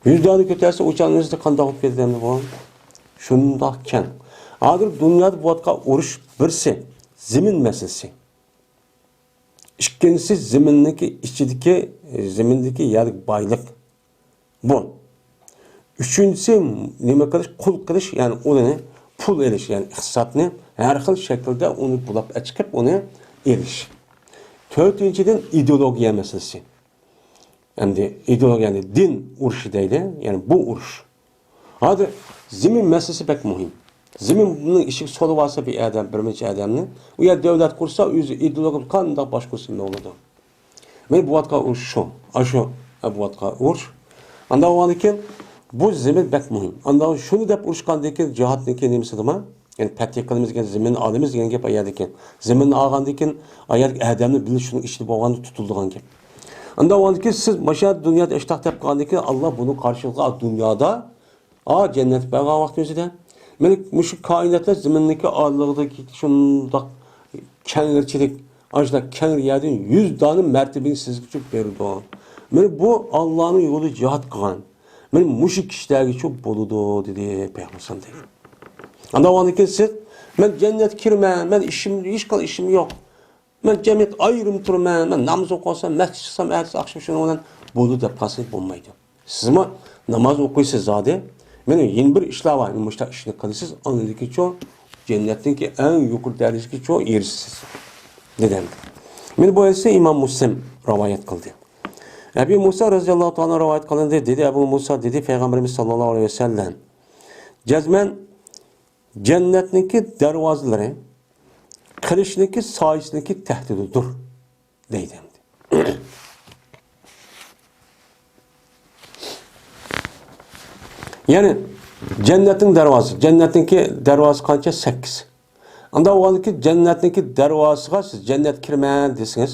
يۈز دانە كۆتەرسە، ئۇ چاغ ئۆزى قانداق بولۇپ كېتىدۇ ئەمدى بۇ؟ شۇنداق كەڭ. ھازىر دۇنيادا بولۇۋاتقان ئۇرۇش بىرسى، زېمىن مەسىلىسى. ئىككىنچىسى، زېمىننىڭكى ئىچىدىكى، زېمىندىكى يەرلىك بايلىق. بۇ. ئۈچىنچىسى، نېمە قىلىش؟ قۇل قىلىش، يەنى ئۇنى پۇل ئېلىش، يەنى ئىقتىسادنى ھەر خىل شەكىلدە ئۇنى بۇلاپ ئەچىقىپ، ئۇنى ئېلىش. تۆتىنچىدىن، ئىدېئولوگىيە مەسىلىسى. ئەمدى ئىدېئولوگىيە، يەنى دىن ئۇرۇشى دەيلى، يەنى بۇ ئۇرۇش. ھازىر زېمىن مەسىلىسى بەك مۇھىم. زېمىننىڭ ئىشىكى سولىۋالسا بىر ئادەم، بىر نەچچە ئادەمنى، ئۇ يەر دۆلەت قۇرسا، ئۆزى ئىدېئولوگىيە قانداق باشقۇرسا بولىدۇ. مەن بوۋاتقان ئۇرۇش شۇ. ئاشۇ بوۋاتقان ئۇرۇش. ئانداق بولغاندىن كېيىن بۇ زېمىن بەك مۇھىم. ئانداق شۇنى دەپ ئۇرۇشقاندىن كېيىن جىھادنىڭكى نېمىسىدىما؟ يەنى پەتھى قىلىمىز دېگەن، زېمىننى ئالىمىز دېگەن گەپ ئايەردىكەن. زېمىننى ئالغاندىن كېيىن ئايەردىكى ئادەمنى بىلىش شۇنىڭ ئىچىدە بولغاندا تۇتۇلىدىغان گەپ. ئانداق بولغاندىن كېيىن سىز ماشۇ دۇنيادا ئىشتاق دەپ قالغاندىن كېيىن ئاللا بۇنىڭ قارشىلىقىغا دۇنيادا ئا، جەننەت بەرگەن ۋاقتىمىزدا. مەن مۇشۇ كائىناتلار زېمىننىڭكى ئارىلىقىدىكى شۇنداق كەڭرىچىلىك، ئاشۇنداق كەڭرى يەردىن يۈز دانە مەرتىبىنى سىزگىچە بېرىدۇ. مەن بۇ ئاللانىڭ يولىدا جىھاد قىلغان. مەن مۇشۇ كىشىلەرگىچە بولىدۇ، دېدى پەيغەمبەر دېدى. ئانداق بولغاندىن كېيىن سىز، مەن جەننەتكە كىرىمەن، مەن ئىشىم، ھېچقانداق ئىشىم يوق. مەن جەمئىيەت ئايرىم تۇرىمەن، مەن ناماز ئوقۇسام، مەسچىت چىقسام، ئەتىسى ئاخشام شۇنىڭ بىلەن بولدى دەپ قالسىڭىز بولمايدۇ. سىزمۇ ناماز ئوقۇيسىز زادى. مېنىڭ يەنە بىر ئىشلار بار، مۇشۇنداق ئىشنى قىلىسىز، ئاندىن كېيىنچۇ جەننەتنىڭكى ئەڭ يۇقىرى دەرىجىگىچۇ ئېرىشىسىز، دېدى. مېنى بۇ ھەدىسنى ئىمام مۇسلىم رىۋايەت قىلدى. ئەبۇ مۇسا رەزىياللاھۇ تائالا رىۋايەت قىلىندى، دېدى ئەبۇ مۇسا، دېدى پەيغەمبىرىمىز ساللاللاھۇ ئەلەيھى ۋەسەللەم، جەزمەن جەننەتنىڭكى دەرۋازىلىرى قىلىچنىڭكى سايىسىنىڭكى تەھتىدىدۇر، دەيدۇ ئەمدى. يەنى جەننەتنىڭ دەرۋازىسى، جەننەتنىڭكى دەرۋازىسى قانچە؟ سەككىز. ئانداق بولغاندىكىن جەننەتنىڭكى دەرۋازىسىغا سىز جەننەتكە كىرىمەن دېسىڭىز،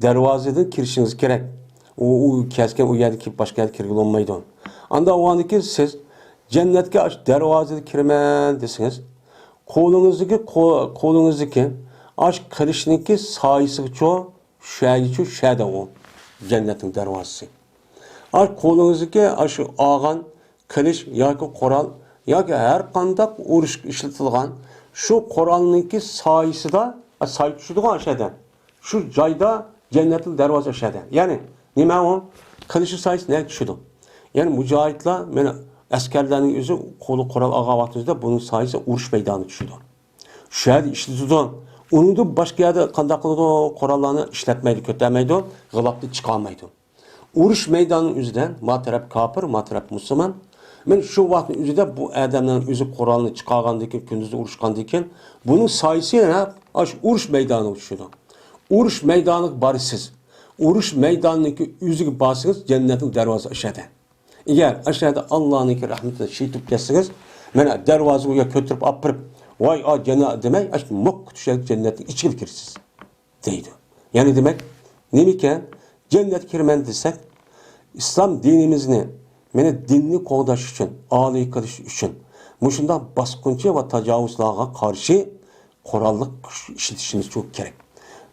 دەرۋازىدىن كىرىشىڭىز كېرەك. ئۇ، ئۇ كەسكەن ئۇ يەردىن كېلىپ باشقا يەردە كىرگىلى بولمايدۇ. ئانداق بولغاندىكىن سىز جەننەتكە ئاشۇ دەرۋازىدىن كىرىمەن دېسىڭىز، قولىڭىزدىكى، قو-، قولىڭىزدىكى ئاشۇ قىلىچنىڭكى سايىسىغىچۇ، شۇ يەرگىچۇ، شۇ يەردە ئۇ جەننەتنىڭ دەرۋازىسى. ئاشۇ قولىڭىزدىكى ئاشۇ ئالغان قىلىچ ياكى قورال ياكى ھەر قانداق ئۇرۇشقا ئىشلىتىلغان شۇ قورالنىڭكى سايىسىدا، سايە چۈشىدىغان ئاشۇ يەردە. شۇ جايدا جەننەتنىڭ دەرۋازىسى ئاشۇ يەردە. يەنى نېمە ئۇ؟ قىلىچنىڭ سايىسى نەگە چۈشىدۇ؟ يەنى مۇجاھىدلار، مانا ئەسكەرلەرنىڭ ئۆزى قولى قورال ئالغان ۋاقتىمىزدا بۇنىڭ سايىسى ئۇرۇش مەيدانىغا چۈشىدۇ. شۇ يەردە ئىشلىتىدۇ. ئۇنىڭدىن باشقا يەردە قانداق قىلىدۇ؟ قوراللارنى ئىشلەتمەيدۇ، كۆتەرمەيدۇ، غىلاپنى چىقارمايدۇ. ئۇرۇش مەيدانىنىڭ ئۆزىدە ما تەرەپ كاپىر، ما تەرەپ مۇسۇلمان. مەن شۇ ۋاقىتنىڭ ئۆزىدە بۇ ئادەمنىڭ ئۆزى قورالنى چىقارغاندىن كېيىن، كۈندۈزدە ئۇرۇشقاندىن كېيىن، بۇنىڭ سايىسى يەنە ئاشۇ ئۇرۇش مەيدانىغا چۈشىدۇ. ئۇرۇش مەيدانىغا بارىسىز. ئۇرۇش مەيدانىنىڭكى ئۆزىگە بارسىڭىز، جەننەتنىڭ دەرۋازىسى ئاشۇ يەردە. ئەگەر ئاشۇ يەردە ئاللانىڭكى رەھمىتىدىن شېھىت بولۇپ كەتسىڭىز، مانا دەرۋازىغا كۆتۈرۈپ ئاپىرىپ، ۋاي ئا جانا دېمەي، ئاشۇ موق كۈتۈشەك جەننەتنىڭ ئىچىگە كىرىسىز. دەيدۇ. يەنى دېمەك، نېمىكەن؟ جەننەتكە كىرىمەن دېسەك، ئىسلام دىنىمىزنى، مانا دىننى قوغداش ئۈچۈن، ئالىي قىلىش ئۈچۈن مۇشۇنداق باسقۇنچى ۋە تاجاۋۇزلارغا قارشى قوراللىق كۈچ ئىشلىتىشىمىز كېرەك.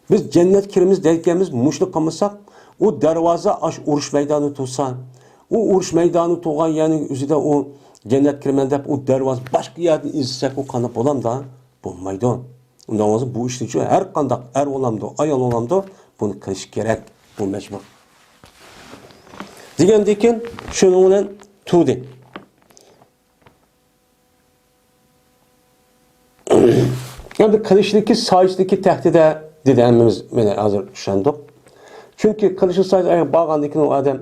بىز جەننەتكە كىرىمىز دەيدىكەنمىز، مۇشۇنى قىلمىساق، ئۇ دەرۋازا ئاشۇ ئۇرۇش مەيدانى تۇرسا، ئۇ ئۇرۇش مەيدانى تۇرغان يەرنىڭ ئۆزىدە ئۇ جەننەتكە كىرىمەن دەپ ئۇ دەرۋازا باشقا يەردىن ئىزدىسەك، ئۇ قانداق بولامدا؟ بولمايدۇ. ئۇنداق بولسا بۇ ئىشنى شۇ ھەر قانداق ئەر بولامدۇ، ئايال بولامدۇ، بۇنى قىلىش كېرەك، بۇ مەجبۇر. دېگەندىكىن شۇنىڭ بىلەن تۇردى. ئەمدى قىلىچنىڭكى سايىسىدىكى تەھدىدە دېدى، ھەممىمىز مانا ھازىر چۈشەندۇق. چۈنكى قىلىچنىڭ سايىسىغا بارغاندىن كېيىن ئۇ ئادەم،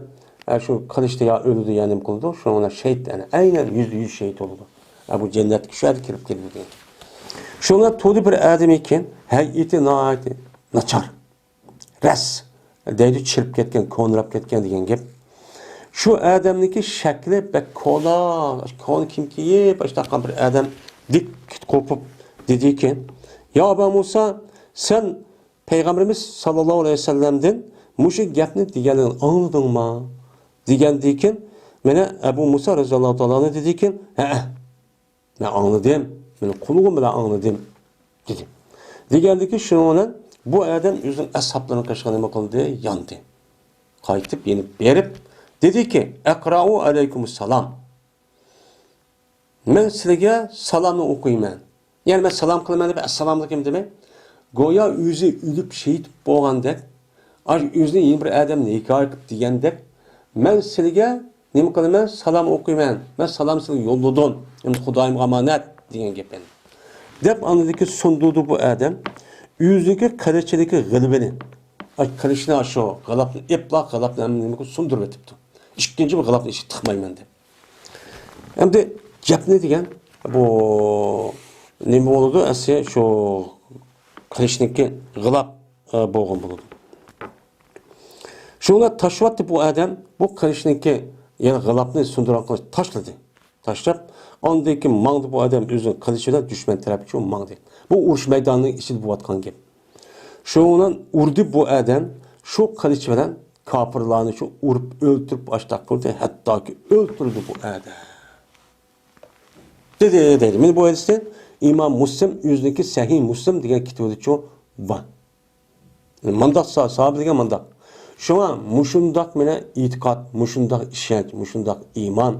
ئە، شۇ قىلىچتا يا ئۆلىدۇ، يا نېمە قىلىدۇ، شۇنىڭ بىلەن شېھىت، يەنى ئەينەن يۈزدە يۈز شېھىت بولىدۇ. ئە، بۇ جەننەتكە شۇ يەردە كىرىپ كېتىدۇ دېگەن. شۇنىڭ بىلەن تۇردى بىر ئادەم ئىكەن، ھەيئىتى ناھايىتى ناچار. رەس دەيدۇ، چىرىپ كەتكەن، كونىراپ كەتكەن دېگەن گەپ. شۇ ئادەمنىڭكى شەكلى بەك كونا، كونا كىيىم كىيىپ، ئاشۇنداق بىر ئادەم دىك قوپۇپ دېدىكەن، يا ئابا مۇسا، سەن پەيغەمبىرىمىز ساللاللاھۇ ئەلەيھى ۋەسەللەمدىن مۇشۇ گەپنى دېگەنلىكىنى ئاڭلىدىڭما؟ دېگەندىكىن، مانا ئەبۇ مۇسا رەزىياللاھۇ تائالا ئەنھۇ دېدىكىن، ھەئە، مەن ئاڭلىدىم، مېنىڭ قۇلىقىم بىلەن ئاڭلىدىم، دېدى. دېگەندىكىن شۇنىڭ بىلەن بۇ ئادەم ئۆزىنىڭ ئەسھابلىرىنىڭ قېشىغا نېمە قىلدى؟ ياندى. قايتىپ يېنىپ بېرىپ دېدىكى، ئەقرائۇ ئەلەيكۇمۇسسالام. مەن سىلىگە سالامنى ئوقۇيمەن. يەنى مەن سالام قىلىمەن دەپ، ئەسسالامۇئەلەيكۇم دېمەي، گويا ئۆزى ئۆلۈپ شېھىت بولغاندەك، ئاشۇ ئۆزىنى يەنە بىر ئادەمنى ھېكايە قىلىپ دېگەندەك، مەن سىلىگە نېمە قىلىمەن؟ سالام ئوقۇيمەن. مەن سالام سىلىگە يوللىدىم. ئەمدى خۇدايىمغا ئامانەت دېگەن گەپ ئەمدى. دەپ ئاندىن كېيىن سۇندۇردى بۇ ئادەم ئۆزىنىڭكى قىلىچىدىكى غىلىۋىنى. ئاي، قىلىچنى شۇ غىلاپنى ئېپلا، غىلاپنى ھەممە نېمىگە سۇندۇرۇپ ئېتىپتۇ. ئىككىنچى بىر غىلاپنى ئىچىگە تىقمايمەن دەپ. ئەمدى جەپنە دېگەن بۇ نېمە بولىدۇ؟ ئەسلى شۇ قىلىچنىڭكى غىلاپ، ئە، بولغان بولىدۇ. شۇڭا تاشلىۋەتتى بۇ ئادەم، بۇ قىلىچنىڭكى، يەنى غىلاپنى سۇندۇرغان قىلىچ تاشلىدى. تاشلاپ، ئاندىن كېيىن ماڭدى بۇ ئادەم ئۆزىنىڭ قىلىچى بىلەن دۈشمەن تەرەپكە ماڭدى. بۇ ئۇرۇش مەيدانىنىڭ ئىچىدە بولۇۋاتقان گەپ. شۇنىڭ بىلەن ئۇردى بۇ ئادەم، شۇ قىلىچ بىلەن كاپىرلارنى شۇ ئۇرۇپ ئۆلتۈرۈپ ئاشتاق قىلدى، ھەتتاكى ئۆلتۈردى بۇ ئادەم. دېدى، دەيدۇ. مانا بۇ ھەدىستىن ئىمام مۇسلىم ئۆزىنىڭكى سەھىھ مۇسلىم دېگەن كىتابىدىچۇ بار. مانداق سا-، ساھابە دېگەن مانداق. شۇڭا مۇشۇنداق مانا ئېتىقاد، مۇشۇنداق ئىشەنچ، مۇشۇنداق ئىمان،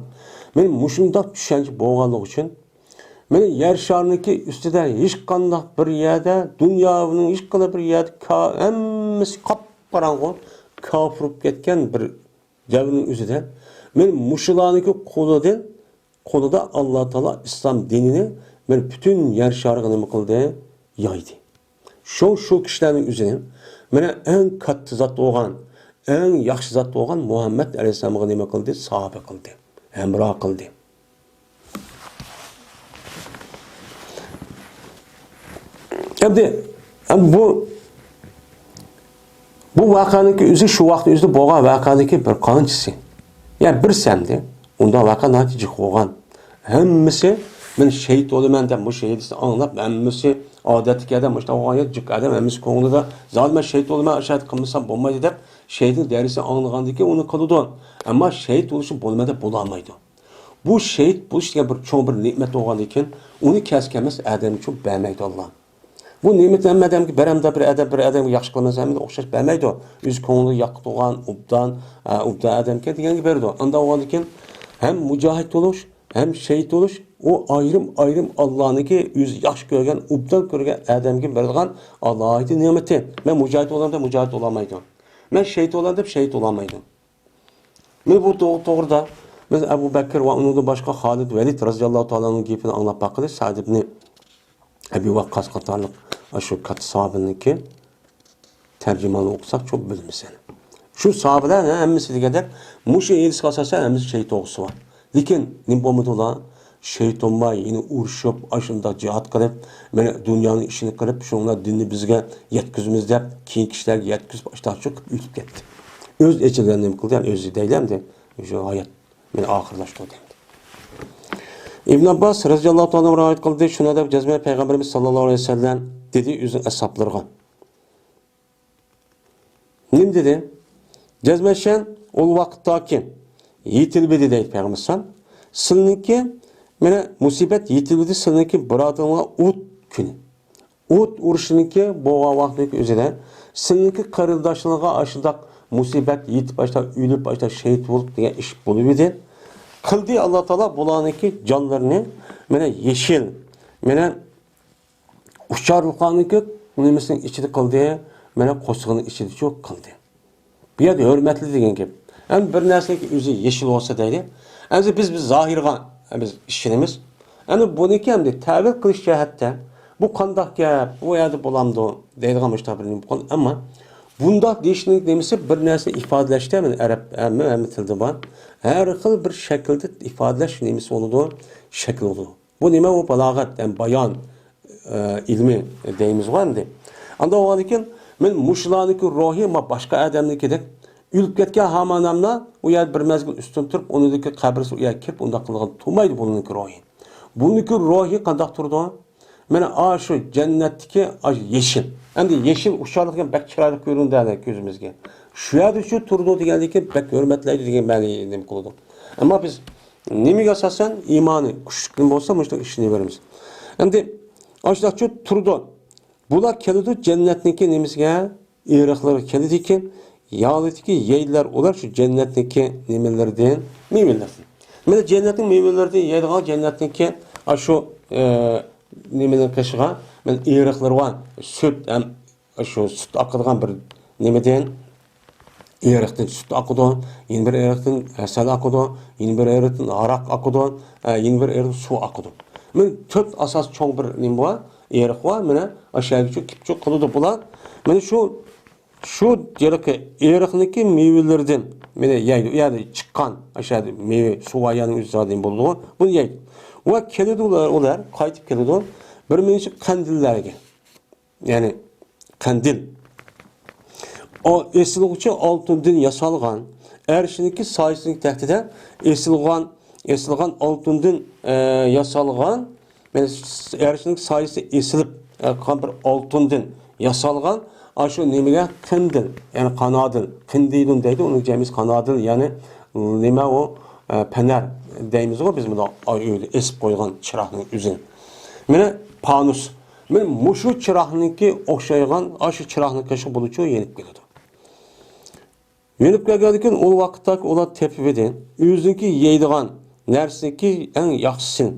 مانا مۇشۇنداق چۈشەنچە بولغانلىقى ئۈچۈن، مانا يەر شارىنىڭكى ئۈستىدە ھېچقانداق بىر يەردە، دۇنيانىڭ ھېچقانداق بىر يەردە كا-، ھەممىسى قاپقاراڭغۇ، كاپىر بولۇپ كەتكەن بىر دەۋرنىڭ ئۆزىدە، مانا مۇشۇلارنىڭكى قولىدىن، قولىدا ئاللا تائالا ئىسلام دىنىنى مانا پۈتۈن يەر شارىغا نېمە قىلدى؟ يايدى. شۇ، شۇ كىشىلەرنىڭ ئۆزىنى مانا ئەڭ كاتتا زات بولغان، ئەڭ ياخشى زات بولغان مۇھەممەد ئەلەيھىسسالامغا نېمە قىلدى؟ ساھابە قىلدى، ھەمراھ قىلدى. ئەمدى، ئەمدى بۇ، بۇ ۋەقەنىڭكى ئۆزى شۇ ۋاقىتنىڭ ئۆزىدە بولغان ۋەقەنىڭكى بىر قانچىسى. يەنى بىرسى ئەمدى. ئۇنداق ۋەقە ناھايىتى جىق بولغان. ھەممىسى، «مەن شېھىت بولىمەن» دەپ، مۇشۇ ھەدىسنى ئاڭلاپ، ھەممىسى ئادەتتىكى ئادەم، مۇشۇنداق بولغان يەردە جىق ئادەم، ھەممىسى كۆڭلىدە، «زادى مەن شېھىت بولىمەن، ئاشۇ يەردە قىلمىسام بولمايدۇ» دەپ، شېھىتنىڭ دەرسىنى ئاڭلىغاندىن كېيىن ئۇنى قىلىدۇ. ئەمما شېھىت بولۇشنى بولىمەن دەپ بولالمايدۇ. بۇ شېھىت بولۇش دېگەن بىر چوڭ بىر نېمەت بولغاندىن كېيىن، ئۇنى كەس كەلمەس ئادەمگە چوڭ بەرمەيدۇ ئاللا. بۇ نېمەتنى ھەممە ئادەمگە بېرەمدۇ، بىر ئادەم، بىر ئادەمگە ياخشى قىلمىسا ھەممىگە ئوخشاش بەرمەيدۇ. ئۆز كۆڭلىگە ياقىدىغان، ئوبدان، ئە، ئوبدان ئادەمگە دېگەنگە بېرىدۇ. ئانداق بولغاندىن كېيىن ھەم مۇجاھىد بولۇش، ھەم شېھىت بولۇش، ئۇ ئايرىم-ئايرىم ئاللانىڭكى ئۆزى ياخشى كۆرگەن، ئوبدان كۆرگەن ئادەمگە بېرىدىغان ئالاھىدە نېمىتى. مەن مۇجاھىد بولىمەن دەپ مۇجاھىد بولالمايدۇ. مەن شېھىت بولىمەن دەپ شېھىت بولالمايدۇ. مانا بۇ تو-، توغرىدا بىز ئەبۇ بەكىر ۋە ئۇنىڭدىن باشقا خالىد ۋەلىد رەزىياللاھۇ تائالا ئانھۇنىڭ گېپىنى ئاڭلاپ باقىلى، سەئد ئىبنى ئەبى ۋەققاس قاتارلىق ئاشۇ كاتتا ساھابىنىڭكى تەرجىمىنى ئوقۇساق چوڭ بىلىمىز يەنە. شۇ ساھابىلەر ھەممىسى دېگەندەك مۇشۇ ھەدىسكە ئاساسەن ھەممىسى شېھىت بولغۇسى بار. لېكىن نېمە بولمىدى ئۇلار؟ شېھىت بولماي، يەنە ئۇرۇشۇپ، ئاشۇنداق جىھاد قىلىپ، مانا دۇنيانىڭ ئىشىنى قىلىپ، شۇنىڭ بىلەن دىننى بىزگە يەتكۈزىمىز دەپ، كېيىنكى كىشىلەرگە يەتكۈزۈپ، ئاشۇنداق چىقىپ ئۆتۈپ كەتتى. ئۆز ئېچىدىن نېمە قىلدى؟ يەنى ئۆزى دەيلى ئەمدى. شۇ ھايات مانا ئاخىرلاشتۇردى ئەمدى. ئىبن ئابباس رەزىياللاھۇ تائالا رىۋايەت قىلدى، شۇنى دەپ جەزمەن پەيغەمبىرىمىز ساللاللاھۇ ئەلەيھى ۋەسەللەم دېدى ئۆزىنىڭ ئەسھابلىرىغا. نېمە دېدى؟ جەزمەشەن ئۇ ۋاقىتتاكى يېتىلىۋىدى دەيدۇ پەيغەمبەر ئەلەيھىسسالام. سىلىنىڭكى مانا مۇسىبەت يېتىلىۋىدى، سىلىنىڭكى بۇرادىرىڭلار ئۇھۇد كۈنى. ئۇھۇد ئۇرۇشىنىڭكى بولغان ۋاقىتنىڭكى ئۆزىدە سىلىنىڭكى قېرىنداشلىرىغا ئاشۇنداق مۇسىبەت يېتىپ، ئاشۇنداق ئۆلۈپ، ئاشۇنداق شېھىت بولۇپ دېگەن ئىش بولۇۋىدى. قىلدى ئاللا تائالا بۇلارنىڭكى جانلىرىنى مانا يېشىل، مانا ئۇچارلىقلارنىڭكى نېمىسىنىڭ ئىچىدە قىلدى، مانا قورسىقىنىڭ ئىچىدىچۇ قىلدى. بۇ يەردە ھۆرمەتلى دېگەن گەپ. ئەمدى بىر نەرسىنىڭكى ئۆزى يېشىل بولسا دەيلى. ئەمدى بىز، بىز زاھىرغا بىز ئىشىنىمىز. ئەمدى بۇنىڭكى ئەمدى تەۋىل قىلىش جەھەتتە بۇ قانداق گەپ، بۇ يەردە بولامدۇ دەيدىغان مۇشۇنداق بىر نېمە بولغان. ئەمما بۇنداق دېيىشنىڭ نېمىسى بىر نەرسىنى ئىپادىلەشتە، مانا ئەرەب ھەممە، ھەممە تىلدا بار. ھەر خىل بىر شەكىلدە ئىپادىلەش نېمىسى بولىدۇ، شەكىل بولىدۇ. بۇ نېمە؟ بۇ بالاغەت، يەنى بايان، ئە، ئىلمى دەيمىزغۇ ئەمدى. ئانداق بولغاندىن كېيىن، مەن مۇشۇلارنىڭكى روھى ما باشقا ئادەمنىڭكىدەك ئۆلۈپ كەتكەن ھامان ئەمنا ئۇ يەردە بىر مەزگىل ئۈستۈن تۇرۇپ، ئۇنىڭدىكى قەبرىسى ئۇ يەرگە كىرىپ، ئۇنداق قىلغان تۇرمايدۇ بۇنىڭكى روھى. بۇنىڭكى روھى قانداق تۇرىدۇ؟ مانا ئاشۇ جەننەتتىكى ئاشۇ يېشىل. ئەمدى يېشىل ئۇچارلىق دېگەن بەك چىرايلىق كۆرۈنىدۇ كۆزىمىزگە. شۇ يەردىچۇ تۇرىدۇ دېگەندىن كېيىن بەك ھۆرمەتلەيدۇ دېگەن مەنىنى نېمە قىلىدۇ. ئەمما بىز نېمىگە ئاساسەن؟ ئىمانى كۈچلۈك بولسا مۇشۇنداق ئىشلىۋېرىمىز. ئەمدى ئاشۇنداقچۇ تۇرىدۇ. بۇلار كېلىدۇ جەننەتنىڭكى نېمىسىگە؟ ئېرىقلىرىغا كېلىدىكەن، ياغلىتىكى يەيدىلەر ئۇلار شۇ جەننەتنىڭكى نېمىلىرىدىن، مېۋىلىرىدىن. مانا جەننەتنىڭ مېۋىلىرىدىن يەيدىغان جەننەتنىڭكى ئاشۇ، ئە، نېمىنىڭ قېشىغا، مانا ئېرىقلىرى بار، سۈت ھەم شۇ سۈت ئاقىدىغان بىر نېمىدىن، ئېرىقتىن سۈت ئاقىدۇ، يەنە بىر ئېرىقتىن ھەسەل ئاقىدۇ، يەنە بىر ئېرىقتىن ھاراق ئاقىدۇ، ئە، يەنە بىر ئېرىقتىن سۇ ئاقىدۇ. مانا تۆت ئاساس چوڭ بىر نېمە بار، ئېرىق بار، مانا ئاشۇ يەرگىچۇ كېلىپچۇ قىلىدۇ بۇلار. مانا شۇ، شۇ ھېلىقى ئېرىقنىڭكى مېۋىلىرىدىن مانا يەيدۇ. ئۇ يەردە چىققان، ئاشۇ يەردە مېۋە، سۇ بار يەرنىڭ ئۆزى زادى بولىدۇ. بۇنى يەيدۇ. ۋە كېلىدۇ ئۇلار، ئۇلار قايتىپ كېلىدۇ. بىر مىنچە قەندىللەرگە. يەنى قەندىل. ئېسىلغۇچى ئالتۇندىن ياسالغان، ئەرشنىڭكى سايىسىنىڭ تەھتىدە ئېسىلغان، ئېسىلغان ئالتۇندىن، ئە، ياسالغان، يەنى ئەرشنىڭ سايىسى ئېسىلىپ، ئە، قالغان بىر ئالتۇندىن ياسالغان، ئاشۇ نېمىگە؟ قىندىل، يەنى قانادىل، قىندىلۇن دەيدۇ، ئۇنىڭ جەمئىسى قانادىل، يەنى نېمە ئۇ؟ ئە، پەنەر دەيمىزغۇ بىز بۇنى، ئۆيدە ئېسىپ قويغان چىراغنىڭ ئۆزىنى. مانا پانۇس. مانا مۇشۇ چىراغنىڭكى ئوخشايدىغان، ئاشۇ چىراغنىڭ قېشىغا بۇلىچۇ يېنىپ كېلىدۇ. يېنىپ كەلگەندىن كېيىن ئۇ ۋاقىتتاكى ئۇلار تېپىۋىدى. ئۆزىنىڭكى يەيدىغان نەرسىنىڭكى ئەڭ ياخشىسىنى،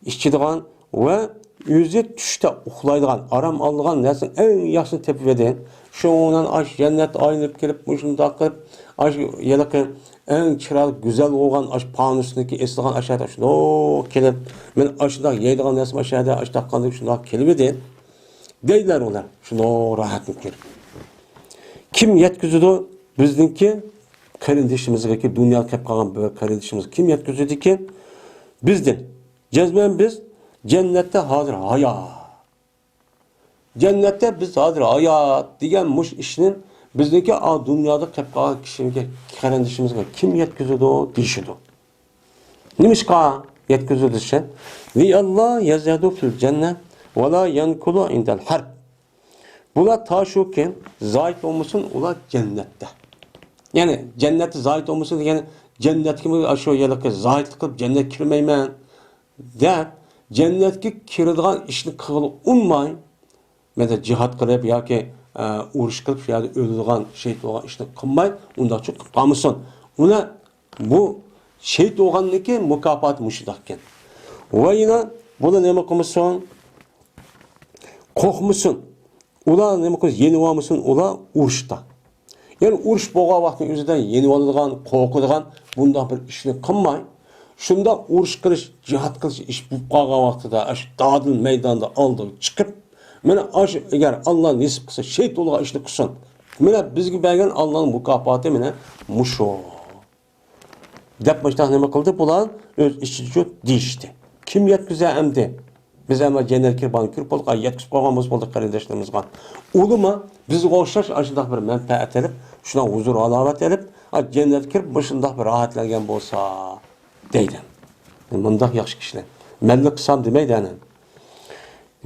ئىچىدىغان ۋە ئۆزى چۈشتە ئۇخلايدىغان، ئارام ئالىدىغان نەرسىنىڭ ئەڭ ياخشىسىنى تېپىۋىدى. شۇنىڭ بىلەن ئاش جەننەتتە ئايلىنىپ كېلىپ، مۇشۇنداق قىلىپ، ئاش ھېلىقى ئەڭ چىرايلىق، گۈزەل بولغان ئاش پانۇسنىڭكى ئېسىلغان ئاشۇ يەردە شۇنداق كېلىپ، مەن ئاشۇنداق يەيدىغان نەرسىم ئاشۇ يەردە، ئاشۇنداق قىلغاندىن شۇنداق كېلىۋىدى. دەيدىلەر ئۇلار، شۇنداق راھەتنى كۆرۈپ. كىم يەتكۈزىدۇ بىزنىڭكى قېرىندىشىمىزغىكى، دۇنياغا كەپ قالغان بىر قېرىندىشىمىز كىم يەتكۈزىدىكى بىزدىن؟ جەزمەن بىز جەننەتتە ھازىر ھايات. جەننەتتە بىز ھازىر ھايات دېگەن مۇش ئىشنى بىزنىڭكى ئا دۇنيادا كەپ قالغان كىشىگە، قېرىندىشىمىزغا كىم يەتكۈزىدۇ دېيىشىدۇ. نېمىشقا يەتكۈزىدۇ دېسە، لىئاللا يەزھەدۇ فىل جەننە ۋە لا يەنكۇلۇ ئىندەل ھەرب. بۇلار تا شۇكى زاھىت بولمىسۇن، ئۇلار جەننەتتە. يەنى جەننەتتە زاھىت بولمىسۇن دېگەن، جەننەتكىمۇ شۇ يەرلىككە زاھىتلىق قىلىپ جەننەتكە كىرمەيمەن دەپ، جەننەتكە كىرىدىغان ئىشنى قىلغىلى ئۇنىماي، مەسىلەن، جىھاد قىلىپ ياكى، ئە، ئۇرۇش قىلىپ، شۇ يەردە ئۆلىدىغان، شېھىت بولغان ئىشنى قىلماي، ئۇنداقچە قىلىپ قالمىسۇن. ئۇنى بۇ شېھىت بولغاننىڭكى مۇكاپاتى مۇشۇنداق ئىكەن. ۋە يەنە بۇنى نېمە قىلمىسۇن؟ قورقمىسۇن. ئۇلار نېمە قىلسۇن؟ يېنىۋالمىسۇن، ئۇلار ئۇرۇشتا. يەنى ئۇرۇش بولغان ۋاقىتنىڭ ئۆزىدە يېنىۋالىدىغان، قورقىدىغان بۇنداق بىر ئىشنى قىلماي، شۇنداق ئۇرۇش قىلىش، جىھاد قىلىش ئىش بولۇپ قالغان ۋاقتىدا، ئاشۇ دادىل مەيداندا ئالدىغا چىقىپ، مانا ئاشۇ، ئەگەر ئاللا نېسىپ قىلسا، شېھىت بولغان ئىشنى قىلسۇن. مانا بىزگە بەرگەن ئاللانىڭ مۇكاپاتى مانا مۇشۇ. دەپ مۇشۇنداق نېمە قىلدى؟ بۇلار ئۆز ئىچىدىچۇ دېيىشتى. كىم يەتكۈزە ئەمدى؟ بىز ئەمما جەننەتكە كىرىپ، بارنى كۆرۈپ بولدۇق، ئا، يەتكۈزۈپ قويغان بولسا بولدى قېرىنداشلىرىمىزغا. ئۇلىمۇ بىزگە ئوخشاش ئاشۇنداق بىر مەنپەئەت ئېلىپ، شۇنداق ھۇزۇر ھالاۋەت ئېلىپ، ئا، جەننەتكە كىرىپ مۇشۇنداق بىر راھەتلەنگەن بولسا دەيدۇ. مۇنداق ياخشى كىشىلەر. مەنلا قىلسام دېمەيدۇ ئەنە.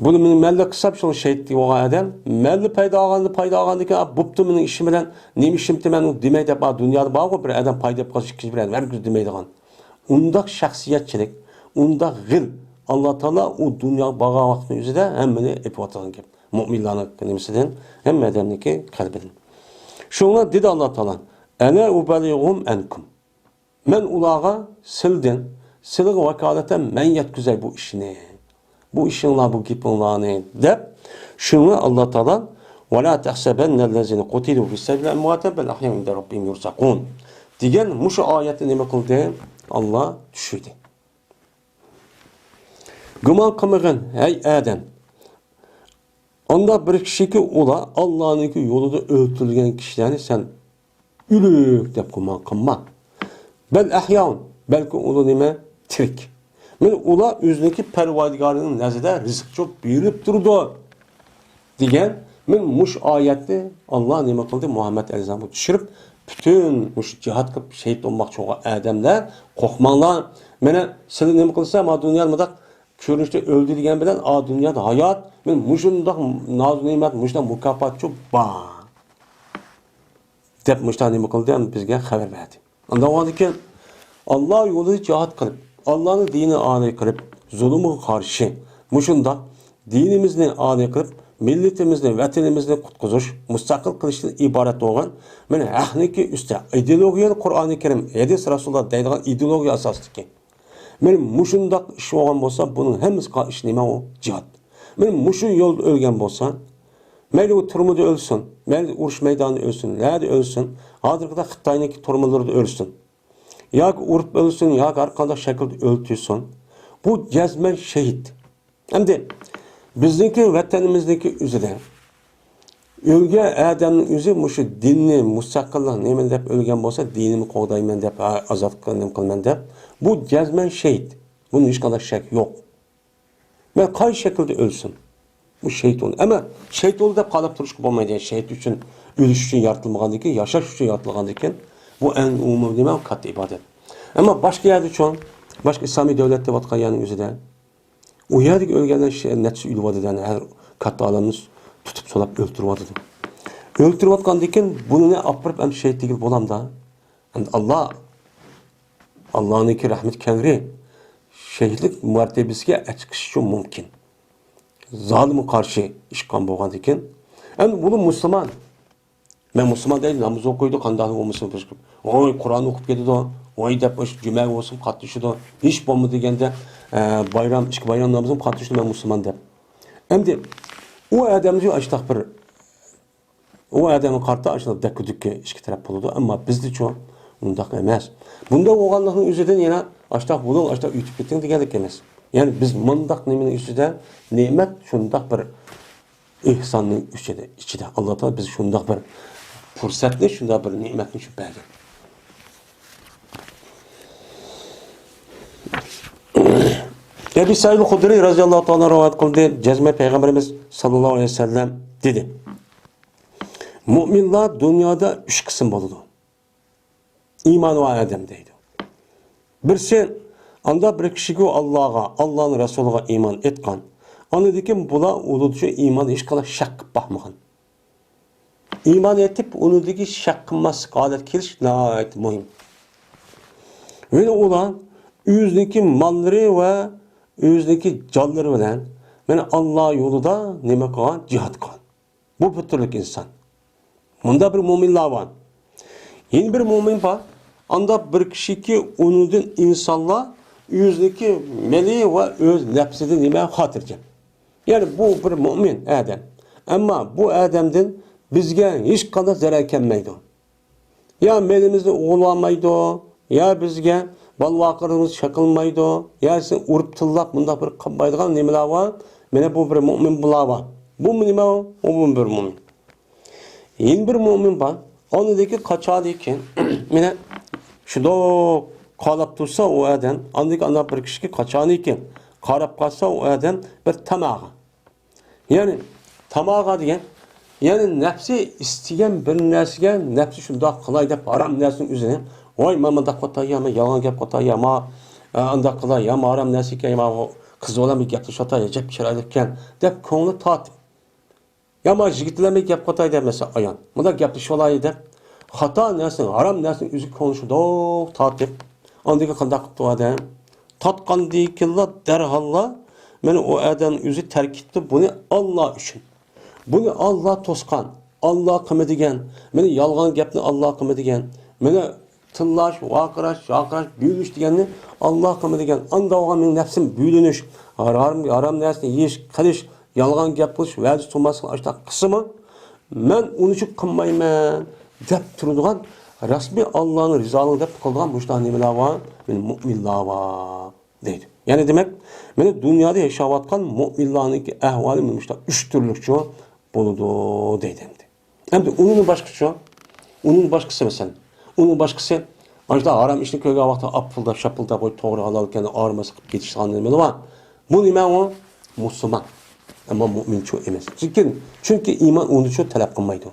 بۇنى مەن، مەنلا قىلسام شۇ شېھىت بولغان ئادەم، مەنلا پايدا ئالغاندا، پايدا ئالغاندىكىن، ئا، بوپتۇ مېنىڭ ئىشىم بىلەن، نېمە ئىشىمتى مەن ئۇ دېمەي دەپ، ئا، دۇنيادا بارغۇ بىر ئادەم پايدا ئېلىپ قالسا ئىككىنچى بىر ئادەم ھەرگىز دېمەيدىغان. ئۇنداق شەخسىيەتچىلىك، ئۇنداق غىل، ئاللا تائالا ئۇ دۇنياغا بارغان ۋاقىتنىڭ ئۆزىدە ھەممىنى ئېپىۋاتىدىغان گەپ. مۆمىنلارنىڭ نېمىسىدىن، ھەممە ئادەمنىڭكى قەلبىدىن. شۇڭا دېدى ئاللا تائالا، «ئەنە ئۇبەللىغۇھۇم ئەنكۇم.» مەن ئۇلارغا سىلدىن، سىلىغا ۋاكالىتەن مەن يەتكۈزەي بۇ ئىشنى. بۇ ئىشىڭلار، بۇ گېپىڭلارنى دەپ، شۇڭا ئاللا تائالا، «ۋە لا تەھسەبەننەللەزىنە قۇتىلۇ فىسسەبىلى ئەمۋاتەن بەل ئەھيائۇن ئىندە رەببىھىم يۇرزەقۇن» دېگەن مۇشۇ ئايەتنى نېمە قىلدى؟ ئاللا چۈشۈردى. گۇمان قىلمىغىن، ھەي ئادەم، ئانداق بىر كىشىكى ئۇلار ئاللانىڭكى يولىدا ئۆلتۈرۈلگەن كىشىلەرنى سەن ئۆلۈك دەپ گۇمان قىلما. بەل ئەھيائۇن، بەلكى ئۇلار نېمە؟ تىرىك. مانا ئۇلار ئۆزىنىڭكى پەرۋەردىگارىنىڭ نەزىرىدە رىزىقچۇ بېرىلىپ تۇرىدۇ دېگەن. مانا مۇشۇ ئايەتنى ئاللا نېمە قىلدى؟ مۇھەممەد ئەلەيھىسسالامغا چۈشۈرۈپ، پۈتۈن مۇشۇ جىھاد قىلىپ شېھىت بولماقچى بولغان ئادەملەر، قورقماڭلار. مانا سىلى نېمە قىلسا، ما دۇنيادا مۇنداق كۆرۈنۈشتە ئۆلدى دېگەن بىلەن، ئا دۇنيادا ھايات، مانا مۇشۇنداق نازۇ نېمەت، مۇشۇنداق مۇكاپاتچۇ بار دەپ مۇشۇنداق نېمە قىلدى، بىزگە خەۋەر بەردى. ئاندىن كېيىن ئاللا يولىدا جىھاد قىلىپ، ئاللانىڭ دىنىنى ئالىي قىلىپ، زۇلۇمغا قارشى مۇشۇنداق دىنىمىزنى ئالىي قىلىپ، مىللىتىمىزنى، ۋەتىنىمىزنى قۇتقۇزۇش، مۇستەقىل قىلىشتىن ئىبارەت بولغان، مانا ھەقنىڭكى ئۈستىدە ئىدېئولوگىيەنى قۇرئانى كەرىم، ھەدىس رەسۇلۇللا دەيدىغان ئىدېئولوگىيە ئاساسىدىكى. مانا مۇشۇنداق ئىش بولغان بولسا، بۇنىڭ ھەممىسى قا-، ئىش نېمە ئۇ؟ جىھاد. مانا مۇشۇ يولدا ئۆلگەن بولسا، مەيلى ئۇ تۈرمىدە ئۆلسۇن، مەيلى ئۇرۇش مەيدانىدا ئۆلسۇن، نەدە ئۆلسۇن، ھازىرقىدەك خىتاينىڭكى تۈرمىلىرىدە ئۆلسۇن، ياكى ئۇرۇپ ئۆلسۇن، ياكى ھەر قانداق شەكىلدە ئۆلتۈرسۇن، بۇ جەزمەن شېھىت. ئەمدى بىزنىڭكى ۋەتىنىمىزنىڭكى ئۆزىدە ئۆلگەن ئادەمنىڭ ئۆزى مۇشۇ دىننى، مۇستەقىللىق نېمە دەپ ئۆلگەن بولسا، دىنىمنى قوغدايمەن دەپ، ئازادلىققا نېمە قىلىمەن دەپ، بۇ جەزمەن شېھىت. بۇنىڭ ھېچقانداق شەك يوق. مەن قايسى شەكىلدە ئۆلسۇن، بۇ شېھىت بولدى. ئەمما شېھىت بولدى دەپ قالاپ تۇرۇشقا بولمايدۇ. يەنى شېھىت ئۈچۈن، ئۆلۈش ئۈچۈن يارىتىلمىغاندىكىن، ياشاش ئۈچۈن يارىتىلغاندىكىن، بۇ ئەڭ ئومۇمىي نېمە؟ كاتتا ئىبادەت. ئەمما باشقا يەردىچۇ، باشقا ئىسلامىي دۆلەت دەۋاتقان يەرنىڭ ئۆزىدە، ئۇ يەردىكى ئۆلگەنلەر شە-، نەچچە ئۆلۈۋاتىدۇ، يەنى ھەر كاتتا ئالەمنى تۇتۇپ سولاپ ئۆلتۈرۈۋاتىدۇ. ئۆلتۈرۈۋاتقاندىكىن بۇنى ئاپىرىپ ئەمدى شېھىت دېگىلى بولامدا؟ ئەمدى ئاللا، ئاللانىڭكى رەھمىتى كەڭرى، شېھىتلىك مەرتىبىسىگە ئەچىقىشى مۇمكىن. زالىمغا قارشى ئىشقان بولغاندىكىن، ئەمدى بۇلار مۇسۇلمان. مەن مۇسۇلمان دەيدۇ، ناماز ئوقۇيدۇ، قانداق بولمىسۇن، ۋوي، قۇرئان ئوقۇپ كېتىدۇ، ۋوي دەپ، ئاشۇ جۈمەگە بولسۇن قاتنىشىدۇ، ھېچ بولمىدى دېگەندە، ئە، بايرام، ئىككى بايرام نامىزىمۇ قاتنىشىدۇ، مەن مۇسۇلمان دەپ. ئەمدى ئۇ ئادەمنى ئاشۇنداق بىر، ئۇ ئادەمگە قارىتا ئاشۇنداق دەككە-دۈككە ئىككى تەرەپ بولىدۇ، ئەمما بىزدىچۇ ئۇنداق ئەمەس. بۇنداق بولغانلىقنىڭ ئۆزىدىن يەنە ئاشۇنداق بولۇڭ، ئاشۇنداق ئۆتۈپ كېتىڭ دېگەنلىك ئەمەس. يەنى بىز مۇنداق نېمىنىڭ ئۈستىدە نېمەت شۇنداق بىر ئېھساننىڭ ئىچىدە، ئىچىدە. ئاللا تائالا بىز شۇنداق بىر پۇرسەتنى، شۇنداق بىر نېمەتنى شۇ بەرگەن. ئەبى سەئىد خۇدرىي رەزىياللاھۇ تائالا رىۋايەت قىلدى، جەزمەن پەيغەمبىرىمىز ساللاللاھۇ ئەلەيھى ۋەسەللەم دېدى: مۇئمىنلار دۇنيادا ئۈچ قىسىم بولىدۇ. ئىمانى بار ئادەم دەيدۇ. بىرسى، ئاندا بىر كىشىگە ئاللاغا، ئاللانىڭ رەسۇلىغا ئىمان ئېيتقان. ئاندىن كېيىن بۇلار ئۇلىدىچۇ ئىمان ھېچقانداق شەك قىلىپ باقمىغان. ئىمان ئېيتىپ، ئۇنىڭدىكى شەك قىلماسلىق ھالەتكە كېلىش ناھايىتى مۇھىم. ۋە ئۇلار ئۆزىنىڭكى ماللىرى ۋە ئۆزىنىڭكى جانلىرى بىلەن مانا ئاللا يولىدا نېمە قىلغان؟ جىھاد قىلغان. بۇ بىر تۈرلۈك ئىنسان. مۇندا بىر مۇئمىنلار بار. يەنە بىر مۇئمىن بار. ئاندا بىر كىشىكى ئۇنىڭدىن ئىنسانلار ئۆزىنىڭكى مېلى ۋە ئۆز نەپسىدىن نېمە خاتىرجەم. يەنى بۇ بىر مۇئمىن ئادەم. ئەمما بۇ ئادەمدىن بىزگە ھېچقانداق زەرەر كەلمەيدۇ. يا مېلىمىزنى ئوغرىلىۋالمايدۇ، يا بىزگە بالىۋاقلىرىمىز چېقىلمايدۇ، يا سېنى ئۇرۇپ تىللاپ مۇنداق بىر قىلمايدىغان نېمىلەر بار. مانا بۇ بىر مۇئمىن بۇلار بار. بۇ نېمە؟ ئۇ بۇ بىر مۇئمىن. يەنە بىر مۇئمىن بار. ئاندىكى قاچانكى مانا شۇنداق قالاپ تۇرسا ئۇ ئادەم، ئاندىكى ئانداق بىر كىشىگە قاچانكى قاراپ قالسا ئۇ ئادەم بىر تاماغا. يەنى تاماغا دېگەن، يەنى نەپسى ئىستىگەن بىر نەرسىگە نەپسى شۇنداق قىلاي دەپ ھارام نەرسىنىڭ ئۆزىنى، ۋاي، مەن مۇنداق قىلىۋاتاي يا، مەن يالغان گەپ قىلىۋاتاي يا، ما، ئە، ئانداق قىلاي يا، ما ھارام نەرسە ئىكەن، ما قىز بىلەن بىر گەپلىشىۋاتاي، ئەجەب چىرايلىقكەن دەپ كۆڭلى تارتىپ، يا ما يىگىت بىلەن بىر گەپ قىلىۋاتاي دەپ، مەسىلەن، ئايان، مۇنداق گەپلىشىۋالاي دەپ خاتا نەرسىنىڭ، ھارام نەرسىنىڭ ئۆزىگە كۆڭلى شۇنداق تارتىپ، ئاندىن كېيىن قانداق قىپتۇ ئادەم؟ تارتقاندىن كېيىنلا دەرھاللا مانا ئۇ ئادەم ئۆزى تەرك ئېتىپتۇ، بۇنى ئاللا ئۈچۈن. بۇنى ئاللا توسقان، ئاللا قىلما دېگەن، مانا يالغان گەپنى ئاللا قىلما دېگەن، مانا تىللاش، ۋارقىراش، ژارقىراش، بۆلۈش دېگەننى ئاللا قىلما دېگەن. ئاندا بولغان مېنىڭ نەپسىم بۆلۈنۈش، ھارام، ھارام نەرسىنى يېيىش، قىلىش، يالغان گەپ قىلىش، ۋەدە تۇتماسلىق، ئاشۇنداق قىلسىمۇ، مەن ئۇنى ئۈچۈن قىلمايمەن دەپ تۇرىدىغان، رەسمىي ئاللانىڭ رىزالىقى دەپ قىلىدىغان مۇشۇنداق نېمىلەر بار؟ مانا مۇئمىنلار بار. دەيدۇ. يەنى دېمەك، مانا دۇنيادا ياشاۋاتقان مۇئمىنلارنىڭكى ئەھۋالى مۇشۇنداق ئۈچ تۈرلۈكچۇ بولىدۇ دەيدۇ ئەمدى. ئەمدى ئۇنىڭ باشقىچۇ؟ ئۇنىڭ باشقىسى مەسىلەن. ئۇنىڭ باشقىسى، ئاشۇنداق ھارام ئىشنى كۆرگەن ۋاقىتتا ئاپپىلداپ، شاپپىلداپ، ۋاي توغرا ھالال ئىكەن، ئاغرىماسلىق قىلىپ كېتىشىدىغان نېمىلەر بار. بۇ نېمە ئۇ؟ مۇسۇلمان. ئەمما مۇئمىنچۇ ئەمەس. چۈنكى، چۈنكى ئىمان ئۇنىچۇ تەلەپ قىلمايدۇ.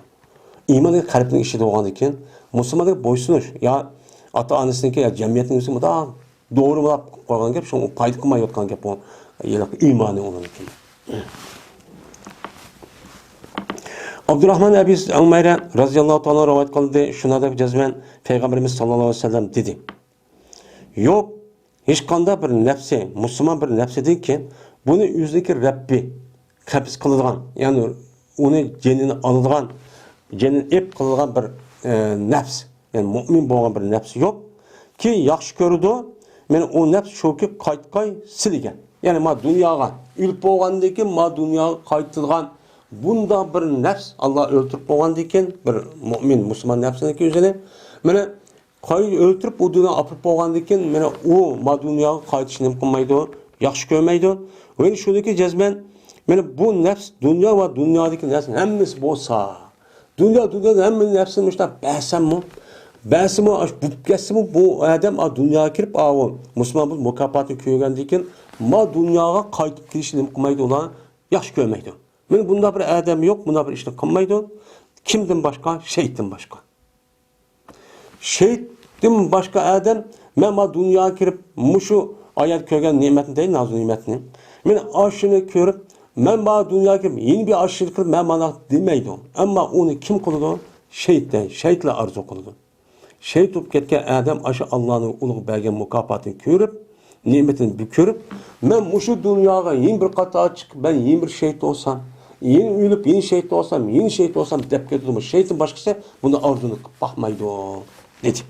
ئىمان قەلبنىڭ ئىچىدە بولغاندىن كېيىن، مۇسۇلمانلىققا بويسۇنۇش يا ئاتا-ئانىسىنىڭكى يا جەمئىيەتنىڭ ئۆزى مۇنداق دوغرىلاپ قويغان گەپ، شۇڭا پايدا قىلمايۋاتقان گەپ ئۇ. ھېلىقى ئىمانى ئۇنىڭكى. ئابدۇراخمان ئەبى ئۇمەيرە رەزىياللاھۇ تائالا رىۋايەت قىلدى، شۇنىڭدەك جەزمەن پەيغەمبىرىمىز ساللاللاھۇ ئەلەيھى ۋەسەللەم دېدى: يوق، ھېچقانداق بىر نەپسى، مۇسۇلمان بىر نەپسىدىن كېيىن بۇنى ئۆزىنىڭكى رەببى قەبز قىلىدىغان، يەنى ئۇنى جېنىنى ئالىدىغان، جېنىنى ئېلىپ قىلىدىغان بىر، ئە، نەپس، يەنى مۇئمىن بولغان بىر نەپس يوق. كېيىن ياخشى كۆرىدۇ، مانا ئۇ نەپس شۇكى قايتقاي سىلىگە. يەنى ما دۇنياغا، ئۆلۈپ بولغاندىن كېيىن ما دۇنياغا قايتىدىغان بۇنداق بىر نەپس، ئاللا ئۆلتۈرۈپ بولغاندىن كېيىن بىر مۇئمىن، مۇسۇلمان نەپسىنىڭكى ئۆزىنى، مانا قايتا ئۆلتۈرۈپ، ئۇ دۇنياغا ئاپىرىپ بولغاندىن كېيىن، مانا ئۇ ما دۇنياغا قايتىشنى نېمە قىلمايدۇ، ياخشى كۆرمەيدۇ. ۋە شۇنىڭكى جەزمەن، مانا بۇ نەپس دۇنيا ۋە دۇنيادىكى نەرسىنىڭ ھەممىسى بولسا، دۇنيا، دۇنيادا ھەممە نەرسىنى مۇشۇنداق بەرسەممۇ، بەرسىمۇ، ئاشۇ بولۇپ كەتسىمۇ، بۇ ئادەم ئا دۇنياغا كىرىپ، ئاۋۇ مۇسۇلمان بولۇپ مۇكاپاتىنى كۆرگەندىن كېيىن، ما دۇنياغا قايتىپ كېلىشنى نېمە قىلمايدۇ ئۇلار؟ ياخشى كۆرمەيدۇ. مانا بۇنداق بىر ئادەم يوق، بۇنداق بىر ئىشنى قىلمايدۇ. كىمدىن باشقا؟ شەيتتىن باشقا. شەيتتىن باشقا ئادەم، مەن ما دۇنياغا كىرىپ، مۇشۇ ئايەت كۆرگەن نېمەتنى دەي، نازۇ نېمەتنى. مەن ئاشۇنى كۆرۈپ، مەن ما دۇنياغا كىرىپ، يېنى بىر ئاشۇنى كىرىپ، مەن مانا دېمەيدۇ. ئەمما ئۇنى كىم قىلىدۇ؟ شەيتان، شەيتلەر ئارزۇ قىلىدۇ. شەيت بولۇپ كەتكەن ئادەم ئاشۇ ئاللانىڭ ئۇلۇغ بەرگەن مۇكاپاتىنى كۆرۈپ، نېمىتىنى بىر كۆرۈپ، مەن مۇشۇ دۇنياغا يېڭى بىر قاتار چىقىپ، مەن يېڭى بىر شەيت بولسام، يېڭى ئۆلۈپ، يېڭى شەيت بولسام، يېڭى شەيت بولسام دەپ كېتىدۇ. شەيتتىن باشقىسى بۇنى ئارزۇنى قىلىپ باقمايدۇ، دېدى.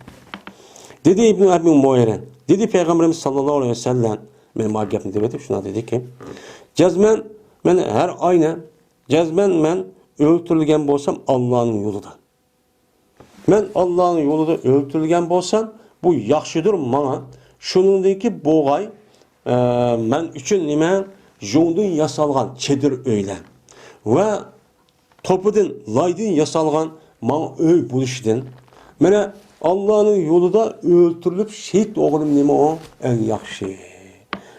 دېدى ئىبنى ئەبى مۇئەيرە. دېدى پەيغەمبىرىمىز ساللاللاھۇ ئەلەيھى ۋەسەللەم، مەن ما گەپنى دېۋېتىپ، شۇنداق دېدىكى، جەزمەن، مەن ھەر ئاينى، جەزمەن مەن ئۆلتۈرۈلگەن بولسام ئاللانىڭ يولىدا. مەن ئاللانىڭ يولىدا ئۆلتۈرۈلگەن بولسام، بۇ ياخشىدۇر ماڭا. شۇنىڭدىكى بوغاي، ئە، مەن ئۈچۈن نېمە؟ يۇڭدىن ياسالغان چېدىر ئۆيلەر ۋە توپىدىن، لايدىن ياسالغان ماڭا ئۆي بولۇشىدىن، مانا، ئاللانىڭ يولىدا ئۆلتۈرۈلۈپ شېھىت بولغىنىم نېمە ئۇ؟ ئەڭ ياخشى.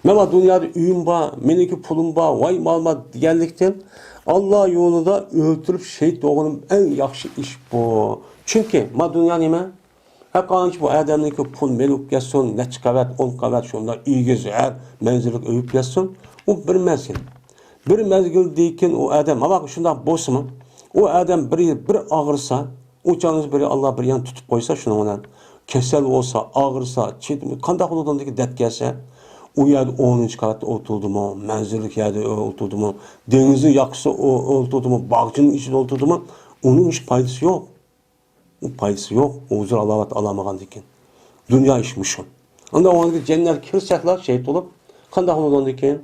مەن ما دۇنيادا ئۆيۈم بار، مېنىڭكى پۇلۇم بار، ۋاي مالىم بار دېگەنلىكتىن، ئاللا يولىدا ئۆلتۈرۈپ شېھىت بولغىنىم ئەڭ ياخشى ئىش بۇ. چۈنكى ما دۇنيا نېمە؟ ھەققانچە بۇ ئادەمنىڭكى پۇل مېلى بولۇپ كەتسۇن، نەچچە قەۋەت، ئون قەۋەت، شۇنداق ئېگىز، ھەر مەنزىرىلىك ئۆي بولۇپ كەتسۇن، ئۇ بىر مەزگىل. بىر مەزگىلدىن كېيىن ئۇ ئادەم، ھاۋاقى شۇنداق بولسىمۇ، ئۇ ئادەم بىر، بىر ئاغرىسا، ئۇ چاغنىڭىز بىر ئاللا بىر يان تۇتۇپ قويسا، شۇنىڭ بىلەن كېسەل بولسا، ئاغرىسا، چېدىم-، قانداق بولىدۇ ئۇندىكى دەرد كەلسە، ئۇ يەردە ئونىنچى قەۋەتتە ئولتۇردىمۇ، مەنزىرىلىك يەردە ئولتۇردىمۇ، دېڭىزنىڭ ياقىسىدا ئو-، ئولتۇردىمۇ، باغچىنىڭ ئىچىدە ئولتۇردىمۇ، ئۇنىڭ ھېچ پايدىسى يوق. ئۇ پايدىسى يوق، ئۇ ھۇزۇر ھالاۋەت ئالالمىغاندىكىن. دۇنيا ئىشى مۇشۇ. ئاندىن ئۇنىڭ جەننەتكە كىرسەكلا شېھىت بولۇپ، قانداق بولىدىكىن؟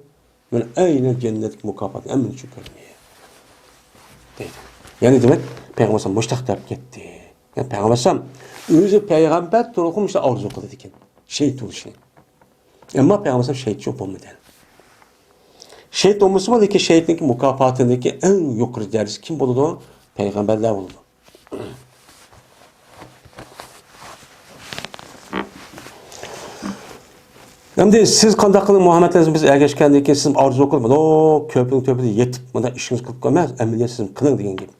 مانا ئەينەن جەننەتتىكى مۇكاپاتنى ھەممىنى چۈشۈپ كۆرمەي. دەيدۇ. يەنى دېمەك، پەيغەمبەر ئەلەيھىسسالام مۇشتاق دەپ كەتتى. يەنى پەيغەمبەر ئەلەيھىسسالام ئۆزى پەيغەمبەر تۇرۇقى مۇشۇ ئارزۇ قىلىدىكەن. شېھىت بولۇشنى. ئەمما پەيغەمبەر ئەلەيھىسسالام شېھىت بولمىدى. شېھىت بولمىسىمۇ، لېكىن شېھىتنىڭكى مۇكاپاتىنىڭكى ئەڭ يۇقىرى دەرىجىسى كىم بولىدۇ؟ پەيغەمبەرلەر بولىدۇ. ئەمدى سىز قانداق قىلىپ مۇھەممەد ئەلەيھىسسالام بىز ئەگەشكەندىن كېيىن سىز ئارزۇ قىلىپ، مۇنداق كۆپرىنىڭ تۆپىدە يېتىپ، مۇنداق ئىشىڭىز قىلىپ قويماڭ، ئەمەلىيەت سىز قىلىڭ دېگەن گەپ.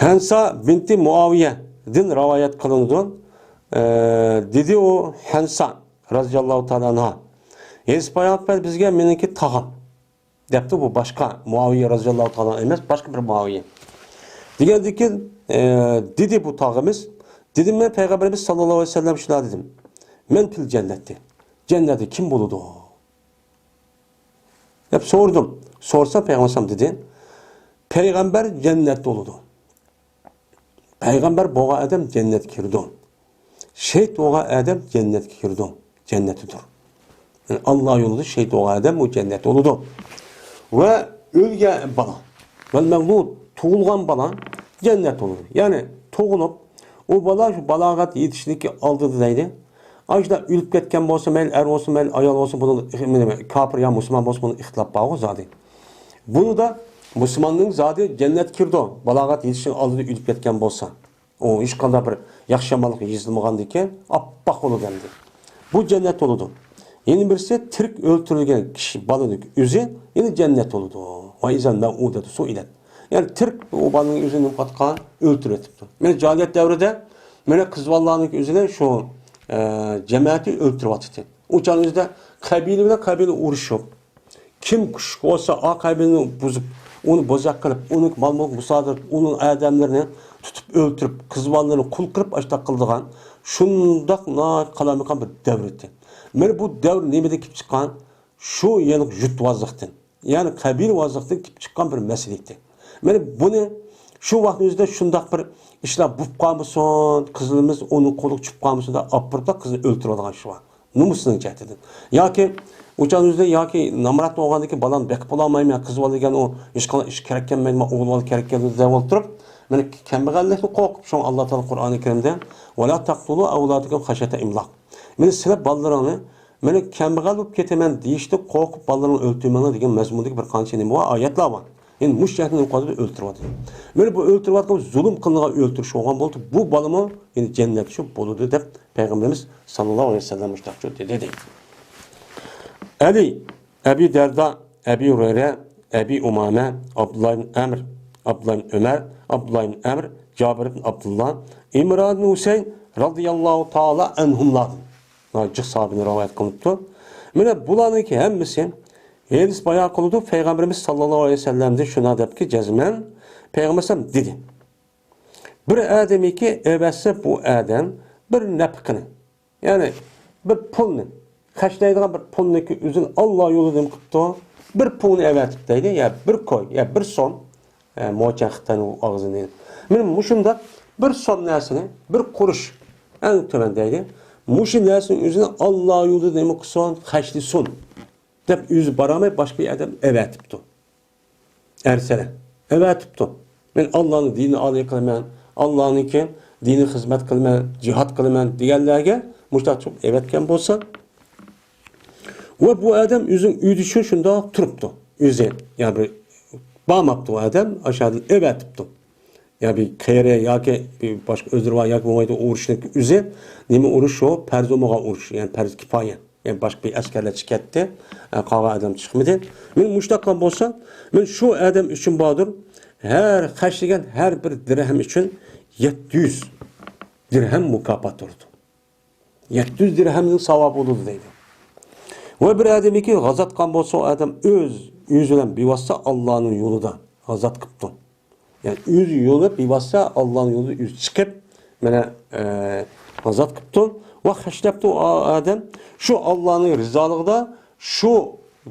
ھەنسا بىنتى مۇئاۋىيەدىن رىۋايەت قىلىنىدۇ. ئە، دېدى ئۇ ھەنسا رازىياللاھۇ تائالا ئەنھا، ھېس پەيغەمبەر بىزگە مېنىڭكى تاغام دەپتۇ، بۇ باشقا مۇئاۋىيە رازىياللاھۇ تائالا ئەنھۇ ئەمەس، باشقا بىر مۇئاۋىيە. دېگەندىكىن، ئە، دېدى بۇ تاغىمىز، دېدىم مەن پەيغەمبىرىمىز ساللاللاھۇ ئەلەيھى ۋەسەللەم شۇنداق دېدىم، مەن پىل جەننەتتە، جەننەتتە كىم بولىدۇ؟ دەپ سورىدىم. سورىسام پەيغەمبەر ئەلەيھىسسالام دېدى، پەيغەمبەر جەننەتتە بولىدۇ. پەيغەمبەر بولغان ئادەم جەننەتكە كىرىدۇ. شېھىت بولغان ئادەم جەننەتكە كىرىدۇ. جەننەتتىدۇر. يەنى ئاللا يولىدا شېھىت بولغان ئادەم ئۇ جەننەتتە بولىدۇ. ۋە ئۆلگەن بالا، ۋەل مەۋلۇد، تۇغۇلغان بالا جەننەتتە بولىدۇ. يەنى تۇغۇلۇپ، ئۇ بالا شۇ بالاغەت يېتىشلىكى ئالدىدا دەيدۇ. ئاشۇنداق ئۆلۈپ كەتكەن بولسا، مەيلى ئەر بولسۇن، مەيلى ئايال بولسۇن، بۇنىڭدا ئىخ-، كاپىر يا مۇسۇلمان بولسۇن، بۇنىڭدا ئىختىلاپ بارغۇ زادى. بۇنىدا مۇسۇلماننىڭ زادى جەننەتكە كىرىدۇ، بالاغەت يېتىشنىڭ ئالدىدا ئۆلۈپ كەتكەن بولسا. ئۇ ھېچقانداق بىر ياخشى-يامانلىق يېزىلمىغاندىكىن، ئاپئاق بولىدۇ ئەمدى. بۇ جەننەت بولىدۇ. يەنە بىرسى تىرىك ئۆلتۈرۈلگەن كىشى بالىنىڭ ئۆزى يەنە جەننەت بولىدۇ. ۋە ئىزەل مەۋئۇدەتۇ سۇئىلەت. يەنى تىرىك ئۇ بالىنىڭ ئۆزىنى نېمە قىلىۋاتقان؟ ئۆلتۈرۈۋېتىپتۇ. مانا جاھىلىيەت دەۋرىدە مانا قىز بالىلارنىڭ ئۆزىنى شۇ، ئە، جەمەتى ئۆلتۈرۈۋاتىدۇ. ئۇ چاغنىڭ ئۆزىدە قەبىلە بىلەن قەبىلە ئۇرۇشۇپ، كىم كۈچلۈك بولسا، ئا قەبىلىنى بۇزۇپ، ئۇنى بوزەك قىلىپ، ئۇنىڭ مال-مۈلكىنى مۇسادىرە قىلىپ، ئۇنىڭ ئادەملىرىنى تۇتۇپ ئۆلتۈرۈپ، قىز بالىلىرىنى قۇل قىلىپ، ئاشۇنداق قىلىدىغان، شۇنداق ناھايىتى قالايمىقان بىر دەۋر ئىدى. مانا بۇ دەۋر نېمىدىن كېلىپ چىققان؟ شۇ يەنە يۇرتۋازلىقتىن، يەنى قەبىلىۋازلىقتىن كېلىپ چىققان بىر مەسىلە ئىدى. مانا بۇنى شۇ ۋاقىتنىڭ ئۆزىدە شۇنداق بىر ئىشلار بولۇپ قالمىسۇن، قىزىمىز ئۇنىڭ قولىغا چۈشۈپ قالمىسۇن دەپ ئاپىرىپلا قىزنى ئۆلتۈرۈۋالغان ئىش بار. نومۇسىنىڭ جەھىتىدىن. ياكى ئۇ چاغنىڭ ئۆزىدە ياكى نامرات بولغاندىن كېيىن بالامنى بېقىپ بولالمايمەن، قىز بالا دېگەن ئۇ ھېچقانداق ئىش كېرەك كەلمەيدۇ، مانا ئوغۇل بالا كېرەك كېلىدۇ دەپ ئولتۇرۇپ، مانا كەمبەغەللىكتىن قورقۇپ، شۇڭا ئاللا تائالا قۇرئانى كەرىمدە، «ۋەلا تەقتۇلۇ ئەۋلادەكۇم خەشيەتە ئىملاق.» مانا سىلەر بالىلىرىڭنى، مانا كەمبەغەل بولۇپ كېتىمەن دېيىشتىن قورقۇپ بالىلىرىڭنى ئۆلتۈرمەڭلار دېگەن مەزمۇندىكى بىر قانچە نېمە بار، ئايەتلەر بار. يەنى مۇشۇ جەھەتتىن ئۆلتۈرۈۋاتىدۇ. مانا بۇ ئۆلتۈرۈۋاتقان زۇلۇم قىلىنغان ئۆلتۈرۈش بولغان بولدى. بۇ بالىمۇ يەنى جەننەتچى بولىدۇ دەپ پەيغەمبىرىمىز ساللاللاھۇ ئەلەيھى ۋەسەللەم مۇشۇنداق دېدى. ئەلى، ئەبى دەردا، ئەبى ھۇرەيرە، ئەبى ئۇمامە، ئابدۇللا ئىبن ئەمر، ئابدۇللا ئىبن ئۆمەر، ئابدۇللا ئىبن ئەمر، جابىر ئىبن ئابدۇللا، ئىمران ئىبن ھۈسەين رازىياللاھۇ تائالا ئەنھۇملاردىن. مانا جىق ساھابىدىن رىۋايەت قىلىنىپتۇ. مانا بۇلارنىڭكى ھەممىسى ھەدىس بايان قىلىدۇ، پەيغەمبىرىمىز ساللاللاھۇ ئەلەيھى ۋەسەللەمدىن شۇنداق دەپكى، جەزمەن پەيغەمبەر دېدى، بىر ئادەمكى ئەۋەتسە بۇ ئادەم بىر نەپىقىنى، يەنى بىر پۇلنى، خەجلەيدىغان بىر پۇلنىكى ئۆزىنى ئاللا يولىدا نېمە قىپتۇ؟ بىر پۇلنى ئەۋەتىپ دەيدۇ، يا بىر كوي، يا بىر سوم، ئە، موچەن خىتاينىڭ ئاغزىنى. مانا مۇشۇنداق بىر سوم نەرسىنى، بىر قۇرۇش، ئەڭ تۆۋەن دەيدۇ. مۇشۇ نەرسىنىڭ ئۆزىنى ئاللا يولىدا نېمە قىلسۇن؟ خەجلىسۇن، دەپ ئۆزى بارالماي باشقا بىر ئادەم ئەۋەتىپتۇ. ئەرسەلە ئەۋەتىپتۇ. مەن ئاللانىڭ دىنىنى ئالىي قىلىمەن، ئاللانىڭكى دىنىغا خىزمەت قىلىمەن، جىھاد قىلىمەن دېگەنلەرگە مۇشۇنداق چىقىپ ئەۋەتكەن بولسا، ۋە بۇ ئادەم ئۆزىنىڭ ئۆيىدە شۇ شۇنداق تۇرۇپتۇ. ئۆزى، يەنى بىر بارماپتۇ ئۇ ئادەم، ئاشۇ ئادەم ئەۋەتىپتۇ. يا بىر قېرى ياكى بىر باشقا ئۆزرە بار ياكى بولمايدۇ، ئۇرۇشنىڭ ئۆزى نېمە ئۇرۇش شۇ؟ پەرز بولمىغان ئۇرۇش، يەنى پەرز كىپايە. يەنى باشقا بىر ئەسكەرلەرچە كەتتى، ئە، قالغان ئادەم چىقمىدى. مانا مۇشۇنداق قىلغان بولسا، مانا شۇ ئادەم ئۈچۈن باردۇر، ھەر خەجلىگەن ھەر بىر دىرھەم ئۈچۈن يەتتە يۈز دىرھەم مۇكاپات بولىدۇ. يەتتە يۈز دىرھەمنىڭ ساۋابى بولىدۇ دەيدۇ. ۋە بىر ئادەمكى غازا ئاتقان بولسا، ئۇ ئادەم ئۆز، ئۆزى بىلەن بىۋاسىتە ئاللانىڭ يولىدا غازا قىپتۇ. يەنى ئۆزى يولى بىۋاسىتە ئاللانىڭ يولىدا ئۆزى چىقىپ، مانا، ئە، غازا قىپتۇ. ۋە خەجلەپتۇ ئۇ ئادەم شۇ ئاللانىڭ رىزالىقىدا شۇ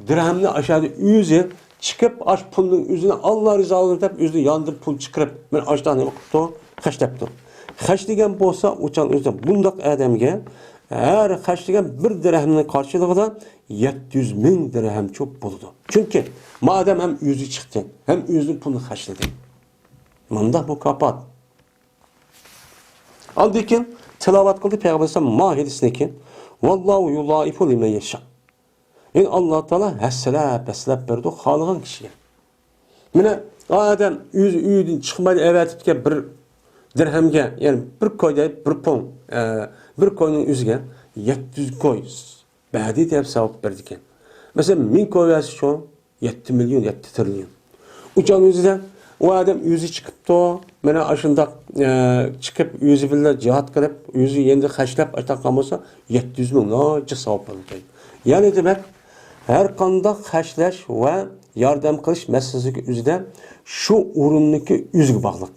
دىرھەمنى ئاشۇ ئۆزى چىقىپ، ئاش پۇلنىڭ ئۆزىنى ئاللا رىزالىقىدا دەپ ئۆزىنىڭ يانىدىن پۇل چىقىرىپ، مانا ئاشۇنداق نېمە قىپتۇ؟ خەجلەپتۇ. خەجلىگەن بولسا، ئۇچان ئۆزى بۇنداق ئادەمگە ھەر خەجلىگەن بىر دىرھەمنىڭ قارشىلىقىدا يەتتە يۈز مىڭ دىرھەمچە بولىدۇ. چۈنكى ما ئادەم ھەم ئۆزى چىقتى، ھەم ئۆزىنىڭ پۇلىنى خەجلىدى. مۇنداق مۇكاپات. ئاندىن كېيىن تىلاۋەت قىلدى پەيغەمبەر ئەلەيھىسسالام ما ھەدىسنى كېيىن، ۋاللاھۇ يۇزائىفۇ لىمەن يەشا. يەنى ئاللا تائالا ھەسسىلەپ، ھەسسىلەپ بېرىدۇ خالىغان كىشىگە. مانا ئادەم ئۆزى ئۆيىدىن چىقمايلا ئەۋەتىپتىكەن بىر دىرھەمگە، يەنى بىر كوي دەپ، بىر پۇڭ، ئە، بىر كوينىڭ ئۆزىگە يەتتە يۈز كوي بەردى دەپ ساۋاب بېرىدىكەن. مەسىلەن، مىڭ كوي بەرسە شۇ يەتتە مىليون، يەتتە تىرىليون. ئۇچان ئۆزىدە ئۇ ئادەم ئۆزى چىقىپتۇ. مانا ئاشۇنداق، ئە، چىقىپ ئۆزى بىللە جىھاد قىلىپ، ئۆزى يەنە خەجلەپ ئاشتاق قالمىسا، يەتتە يۈز مىڭ ناچىق ساۋاب بولىدۇ. يەنى دېمەك، ھەر قانداق خەجلەش ۋە ياردەم قىلىش مەسىلىسىگە ئۆزىدە شۇ ئورۇننىڭكى ئۆزىگە باغلىق.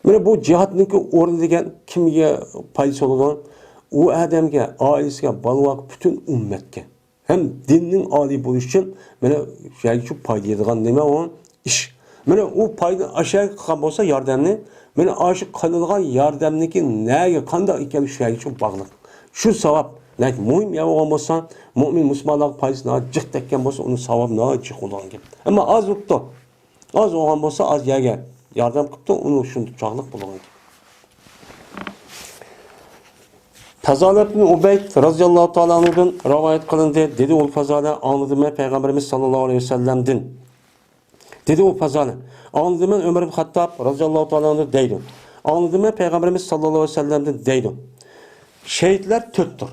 مانا بۇ جىھادنىڭكى ئورنى دېگەن كىمگە پايدىسى بولىدۇ؟ ئۇ ئادەمگە، ئائىلىسىگە، بالىلارغا، پۈتۈن ئۈممەتكە. ھەم دىننىڭ ئالىي بولۇشى ئۈچۈن مانا شۇ يەرگە شۇ پايدا يەيدىغان نېمە ئۇ ئىش. مانا ئۇ پايدا ئاشۇ يەرگە قىلغان بولسا ياردەمنى، مانا ئاشۇ قىلىدىغان ياردەمنىڭكى نەگە، قانداق ئىكەنلىكى شۇ يەرگە شۇ باغلىق. شۇ ساۋاب، نەك مۇھىم يەر بولغان بولسا، مۇئمىن مۇسۇلمانلارغا پايدىسى ناھايىتى جىق تەگكەن بولسا، ئۇنىڭ ساۋابى ناھايىتى جىق بولىدىغان گەپ. ئەمما ئاز بوپتۇ. ئاز بولغان بولسا، ئاز يەرگە ياردەم قىپتۇ، ئۇنىڭ شۇنچە چاغلىق بولغان گەپ. پازالە ئىبن ئۇبەيد رازىياللاھۇ تائالا ئەنھۇدىن رىۋايەت قىلىندى. دېدى ئۇ پازالە، ئاڭلىدىم مەن پەيغەمبىرىمىز ساللاللاھۇ ئەلەيھى ۋەسەللەمدىن. دېدى ئۇ پازالە، ئاڭلىدىم مەن ئۆمەر ئىبن خەتتاب رازىياللاھۇ تائالا ئەنھۇدىن دەيدۇ. ئاڭلىدىم مەن پەيغەمبىرىمىز ساللاللاھۇ ئەلەيھى ۋەسەللەمدىن دەيدۇ. شېھىتلەر تۆتتۇر.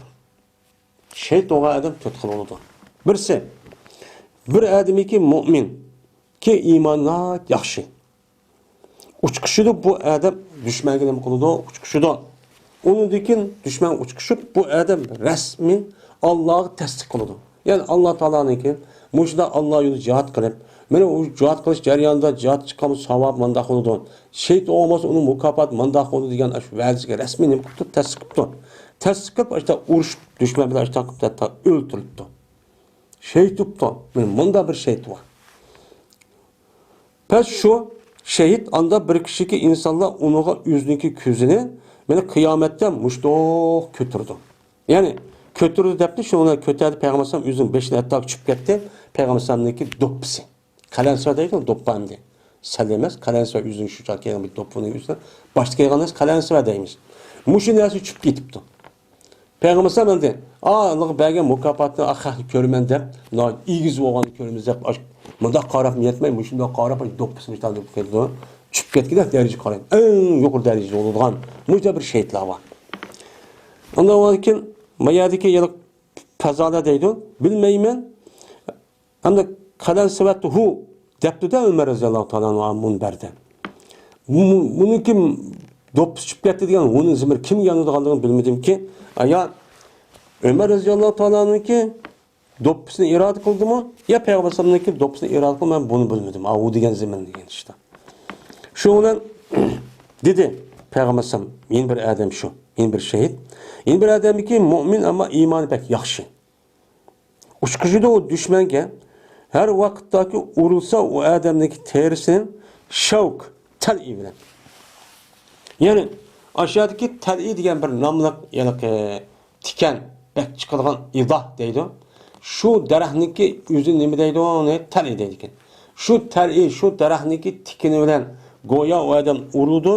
شېھىت بولغان ئادەم تۆت خىل بولىدۇ. بىرسى، بىر ئادەمكى مۇئمىن، كى ئىمانى ناھايىتى ياخشى. ئۇچقۇشىدۇ بۇ ئادەم دۈشمەنگە نېمە قىلىدۇ؟ ئۇچقۇشىدۇ. ئۇنىڭدىن كېيىن دۈشمەن ئۇچقۇشۇپ، بۇ ئادەم رەسمىي ئاللاغا تەستىق قىلىدۇ. يەنى ئاللا تائالانىڭكى مۇشۇنداق ئاللا يولىدا جىھاد قىلىپ، مانا ئۇ جىھاد قىلىش جەريانىدا جىھاد چىققان ساۋاب مانداق بولىدۇ. شېھىت بولغان بولسا ئۇنىڭ مۇكاپاتى مانداق بولىدۇ دېگەن ئاشۇ ۋەدىسىگە رەسمىي نېمە قىپتۇ؟ تەستىق قىپتۇ. تەستىق قىلىپ، ئاشۇنداق ئۇرۇشۇپ، دۈشمەن بىلەن ئاشۇنداق قىلىپ ھەتتا ئۆلتۈرۈلۈپتۇ. شېھىت بوپتۇ. مانا مۇنداق بىر شېھىت بار. پەس شۇ شېھىت ئاندا بىر كىشىكى ئىنسانلار ئۇنىڭغا ئۆزىنىڭكى كۆزىنى، مانا قىيامەتتە مۇشتۇق كۆتۈرىدۇ. يەنى كۆتۈرىدۇ دەپتۇ، شۇنى كۆتەردى پەيغەمبەر ئەلەيھىسسالام ئۆزىنىڭ بېشىنى ھەتتا چۈشۈپ كەتتى. پەيغەمبەر ئەلەيھىسسالامنىڭكى دوپپىسى. قەلەنسىۋە دەيدۇ، دوپپا ئەمدى. سەل ئەمەس، قەلەنسىۋە ئۆزىنىڭ شۇ چاغ كىيگەن بىر دوپپىنىڭ ئۈستىدە باشتا كىيگەن نەرسە قەلەنسىۋە دەيمىز. مۇشۇ نەرسە چۈشۈپ كېتىپتۇ. پەيغەمبەر ئەلەيھىسسالام ئەمدى، ئا، ئاللاغا بەرگەن مۇكاپاتنى، ئا، خەقنى كۆرىمەن دەپ، مۇنداق ئېگىز بولغاننى كۆرىمىز دەپ، ئاش-، مۇنداق قاراپ يەتمەي، مۇشۇنداق قاراپ، ئاش، دوپپىسى مۇشۇنداق بولۇپ كېتىدۇ. چۈشۈپ كەتكىدە دەرىجە قارايدۇ. ئەڭ يۇقىرى دەرىجىدە بولىدىغان مۇشۇنداق بىر شېھىتلار بار. ئاندىن كېيىن ما يەردىكى يەنە پازالە دەيدۇ، بىلمەيمەن. ھەمدە قەلەنسىۋەتۇھۇ، دەپتۇ-دە ئۆمەر رەزىياللاھۇ تائالا ئەنھۇ مۇنبەردە. بۇ، بۇنىڭكى دوپپىسى چۈشۈپ كەتتى دېگەن غۇنى زىمىر كىم يانىدىغانلىقىنى بىلمىدىمكى. ئايا ئۆمەر رەزىياللاھۇ تائالانىڭكى دوپپىسىنى ئىرادە قىلدىمۇ، يا پەيغەمبەر ئەلەيھىسسالامنىڭكى دوپپىسىنى ئىرادە قىلدىمۇ، مەن بۇنى بىلمىدىم. ئاۋۇ دېگەن زىمىر دېگەن ئىشتا. شۇنىڭ بىلەن دېدى پەيغەمبەر ئەلەيھىسسالام، يەنە بىر ئادەم شۇ، يەنە بىر شېھىت. يەنە بىر ئادەمكى مۇئمىن، ئەمما ئىمانى بەك ياخشى. ئۇچقۇچىدۇ ئۇ دۈشمەنگە. ھەر ۋاقىتتاكى ئۇرۇلسا ئۇ ئادەمنىڭكى تېرىسىنى شەۋك، تەلئى بىلەن. يەنى ئاشۇ يەردىكى تەلئى دېگەن بىر ناملىق، يەنى تىكەن بەك چىقىدىغان ئىداھ دەيدۇ. شۇ دەرەخنىڭكى ئۆزى نېمە دەيدۇ؟ ئۇنى تەلئى دەيدىكەن. شۇ تەلئى، شۇ دەرەخنىڭكى تىكىنى بىلەن گويا ئۇ ئادەم ئۇرۇلىدۇ.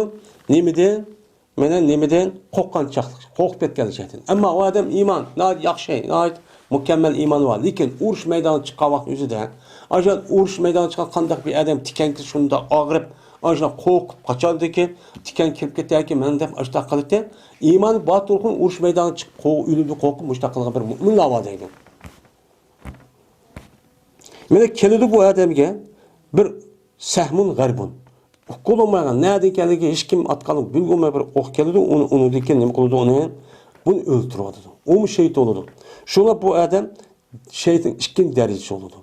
نېمىدىن؟ مانا نېمىدىن؟ قورققان چاغلىق، قورقۇپ كەتكەن شەيتان. ئەمما ئۇ ئادەم ئىمان، ناھايىتى ياخشى، ناھايىتى مۇكەممەل ئىمانى بار. لېكىن ئۇرۇش مەيدانىغا چىققان ۋاقىت ئۆزىدە، ئاشۇ ئۇرۇش مەيدانىغا چىققان قانداق بىر ئادەم تىكەنگە شۇنداق ئاغرىپ، ئاشۇنداق قورقۇپ قاچاندىكى، تىكەن كىرىپ كېتەركى مەن دەپ ئاشۇنداق قىلىدىكەن. ئىمانى بار تۇرغۇن ئۇرۇش مەيدانىغا چىقىپ، قو-، ئۆلىدۇ قورقۇپ مۇشۇنداق قىلغان بىر مۇئمىنلار بار دەيدۇ. مانا كېلىدۇ بۇ ئادەمگە بىر سەھمۇن غەربۇن. ئۇققىلى بولمايدىغان، نەدىن كەلگەنلىكى ھېچكىم ئاتقانلىقى بىلگۈلۈك بولماي بىر ئوق كېلىدۇ، ئۇنى، ئۇنىڭدىن كېيىن نېمە قىلىدۇ ئۇنى؟ بۇنى ئۆلتۈرۈۋاتىدۇ. ئۇمۇ شېھىت بولىدۇ. شۇڭا بۇ ئادەم شېھىتنىڭ ئىككىنچى دەرىجىسى بولىدۇ.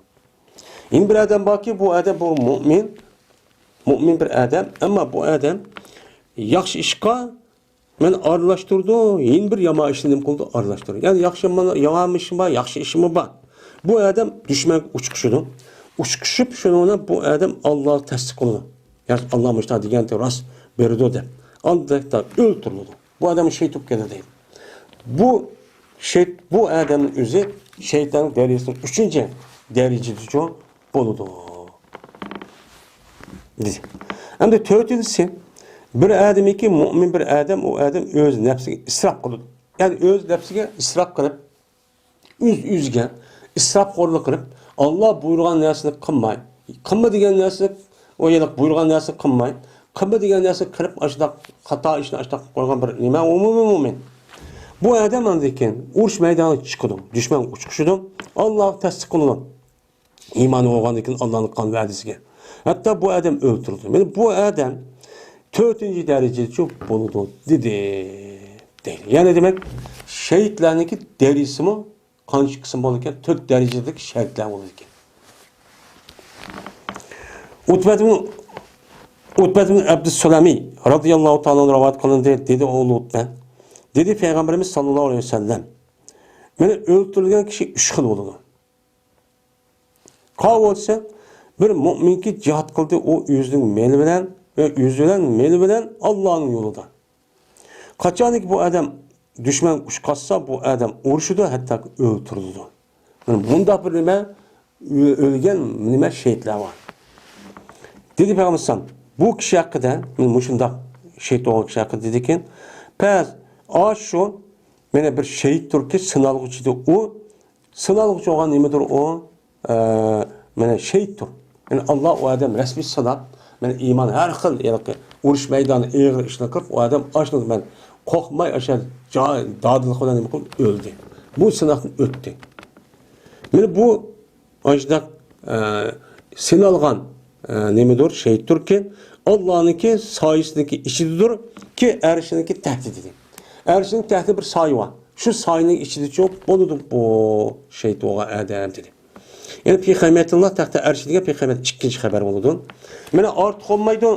يەنە بىر ئادەم باركى، بۇ ئادەم بۇ مۇئمىن، مۇئمىن بىر ئادەم، ئەمما بۇ ئادەم ياخشى ئىشقا مانا ئارىلاشتۇرىدۇ، يەنە بىر يامان ئىشنى نېمە قىلىدۇ؟ ئارىلاشتۇرىدۇ. يەنى ياخشى يامان، يامان ئىشمۇ بار، ياخشى ئىشمۇ بار. بۇ ئادەم دۈشمەنگە ئۇچقۇشىدۇ. ئۇچقۇشۇپ شۇنىڭ بىلەن بۇ ئادەم ئاللاغا تەستىق قىلىدۇ. يا ئاللا مۇشۇنداق دېگەنتى راست بېرىدۇ دەپ. ئانداقتا ئۆلتۈرۈلىدۇ. بۇ ئادەم شېھىت بولۇپ كېتىدۇ دەيدۇ. بۇ شېھىت، بۇ ئادەمنىڭ ئۆزى شەيتاننىڭ دەرىجىسىنىڭ ئۈچىنچى دەرىجىسىچۇ بولىدۇ. دېدى. ئەمدى تۆتىنچىسى، بىر ئادەمكى مۇئمىن بىر ئادەم، ئۇ ئادەم ئۆز نەپسىگە ئىسراپ قىلىدۇ. يەنى ئۆز نەپسىگە ئىسراپ قىلىپ، ئۆز-ئۆزىگە ئىسراپخورلۇق قىلىپ، ئاللا بۇيرۇغان نەرسىنى قىلماي، قىلما دېگەن نەرسىنى، ئۇ يەنە بۇيرۇغان نەرسىنى قىلماي، قىلما دېگەن نەرسىنى قىلىپ، ئاشۇنداق خاتا ئىشنى ئاشۇنداق قىلىپ قويغان بىر نېمە، ئومۇمىي مۇئمىن. بۇ ئادەم ئاندىن كېيىن ئۇرۇش مەيدانىغا چىقىدۇ، دۈشمەنگە ئۇچقۇشىدۇ، ئاللاغا تەستىق قىلىدۇ. ئىمانى بولغاندىن كېيىن ئاللانىڭ قىلغان ۋەدىسىگە. ھەتتا بۇ ئادەم ئۆلتۈرۈلدى. مانا بۇ ئادەم تۆتىنچى دەرىجىچۇ بولىدۇ دېدى. دەيدۇ. يەنى دېمەك، شېھىتلەرنىڭكى دەرىجىسىمۇ قانچە قىسىم بولىدىكەن؟ تۆت دەرىجىدىكى شېھىتلەر بولىدىكەن. ئۇتبەت ئىبن، ئۇتبەت ئىبن ئەبدۇسسالامى رازىياللاھۇ تائالا ئەنھۇ رىۋايەت قىلىندى. دېدى ئوغلى ئۇتبە. دېدى پەيغەمبىرىمىز ساللاللاھۇ ئەلەيھى ۋەسەللەم. مانا ئۆلتۈرۈلگەن كىشى ئۈچ خىل بولىدۇ. قاۋۇل دېسە، بىر مۆمىنكى جىھاد قىلدى، ئۇ ئۆزىنىڭ مېلى بىلەن ۋە ئۆزى بىلەن مېلى بىلەن ئاللانىڭ يولىدا. قاچانكى بۇ ئادەم دۈشمەنگە ئۇچقاچسا، بۇ ئادەم ئۇرۇشىدۇ، ھەتتاكى ئۆلتۈرۈلىدۇ. مانا مۇنداق بىر نېمە، ئۆ-، ئۆلگەن نېمە شېھىتلەر بار. دېدى پەيغەمبەر ئەلەيھىسسالام، بۇ كىشى ھەققىدە، مانا مۇشۇنداق شېھىت بولغان كىشى ھەققىدە دېدىكەن، پەس، ئاشۇ، مانا بىر شېھىتتۇركى، سىنالغۇچىدۇر ئۇ، سىنالغۇچى بولغان نېمىدۇر ئۇ؟ ئە، مانا شېھىتتۇر. يەنى ئاللا ئۇ ئادەم رەسمىي سىناپ، مانا ئىمان ھەر خىل، يەنى ئۇرۇش مەيدانى ئېغىر ئىشلار قىلىپ، ئۇ ئادەم ئاشۇنى مەن قورقماي، ئاشۇ جا-، دادىللىق بىلەن نېمە قىلىپ ئۆلدى. بۇ سىناقتىن ئۆتتى. مانا بۇ ئاشۇنداق، ئە، سىنالغان، ئە، نېمىدۇر؟ شېھىتتۇركى، ئاللانىڭكى سايىسىنىڭكى ئىچىدىدۇركى، ئەرشىنىڭكى تەھتى دېدى. ئەرشىنىڭ تەھتى بىر سايە بار. شۇ سايىنىڭ ئىچىدىچۇ بولىدۇ بۇ شېھىت بولغان ئادەم دېدى. يەنى پى قىيامەتىللا تەختە ئەرشى دېگەن پى قىيامەت ئىككىنچى خەۋەر بولىدۇ. مانا ئارتۇق بولمايدۇ.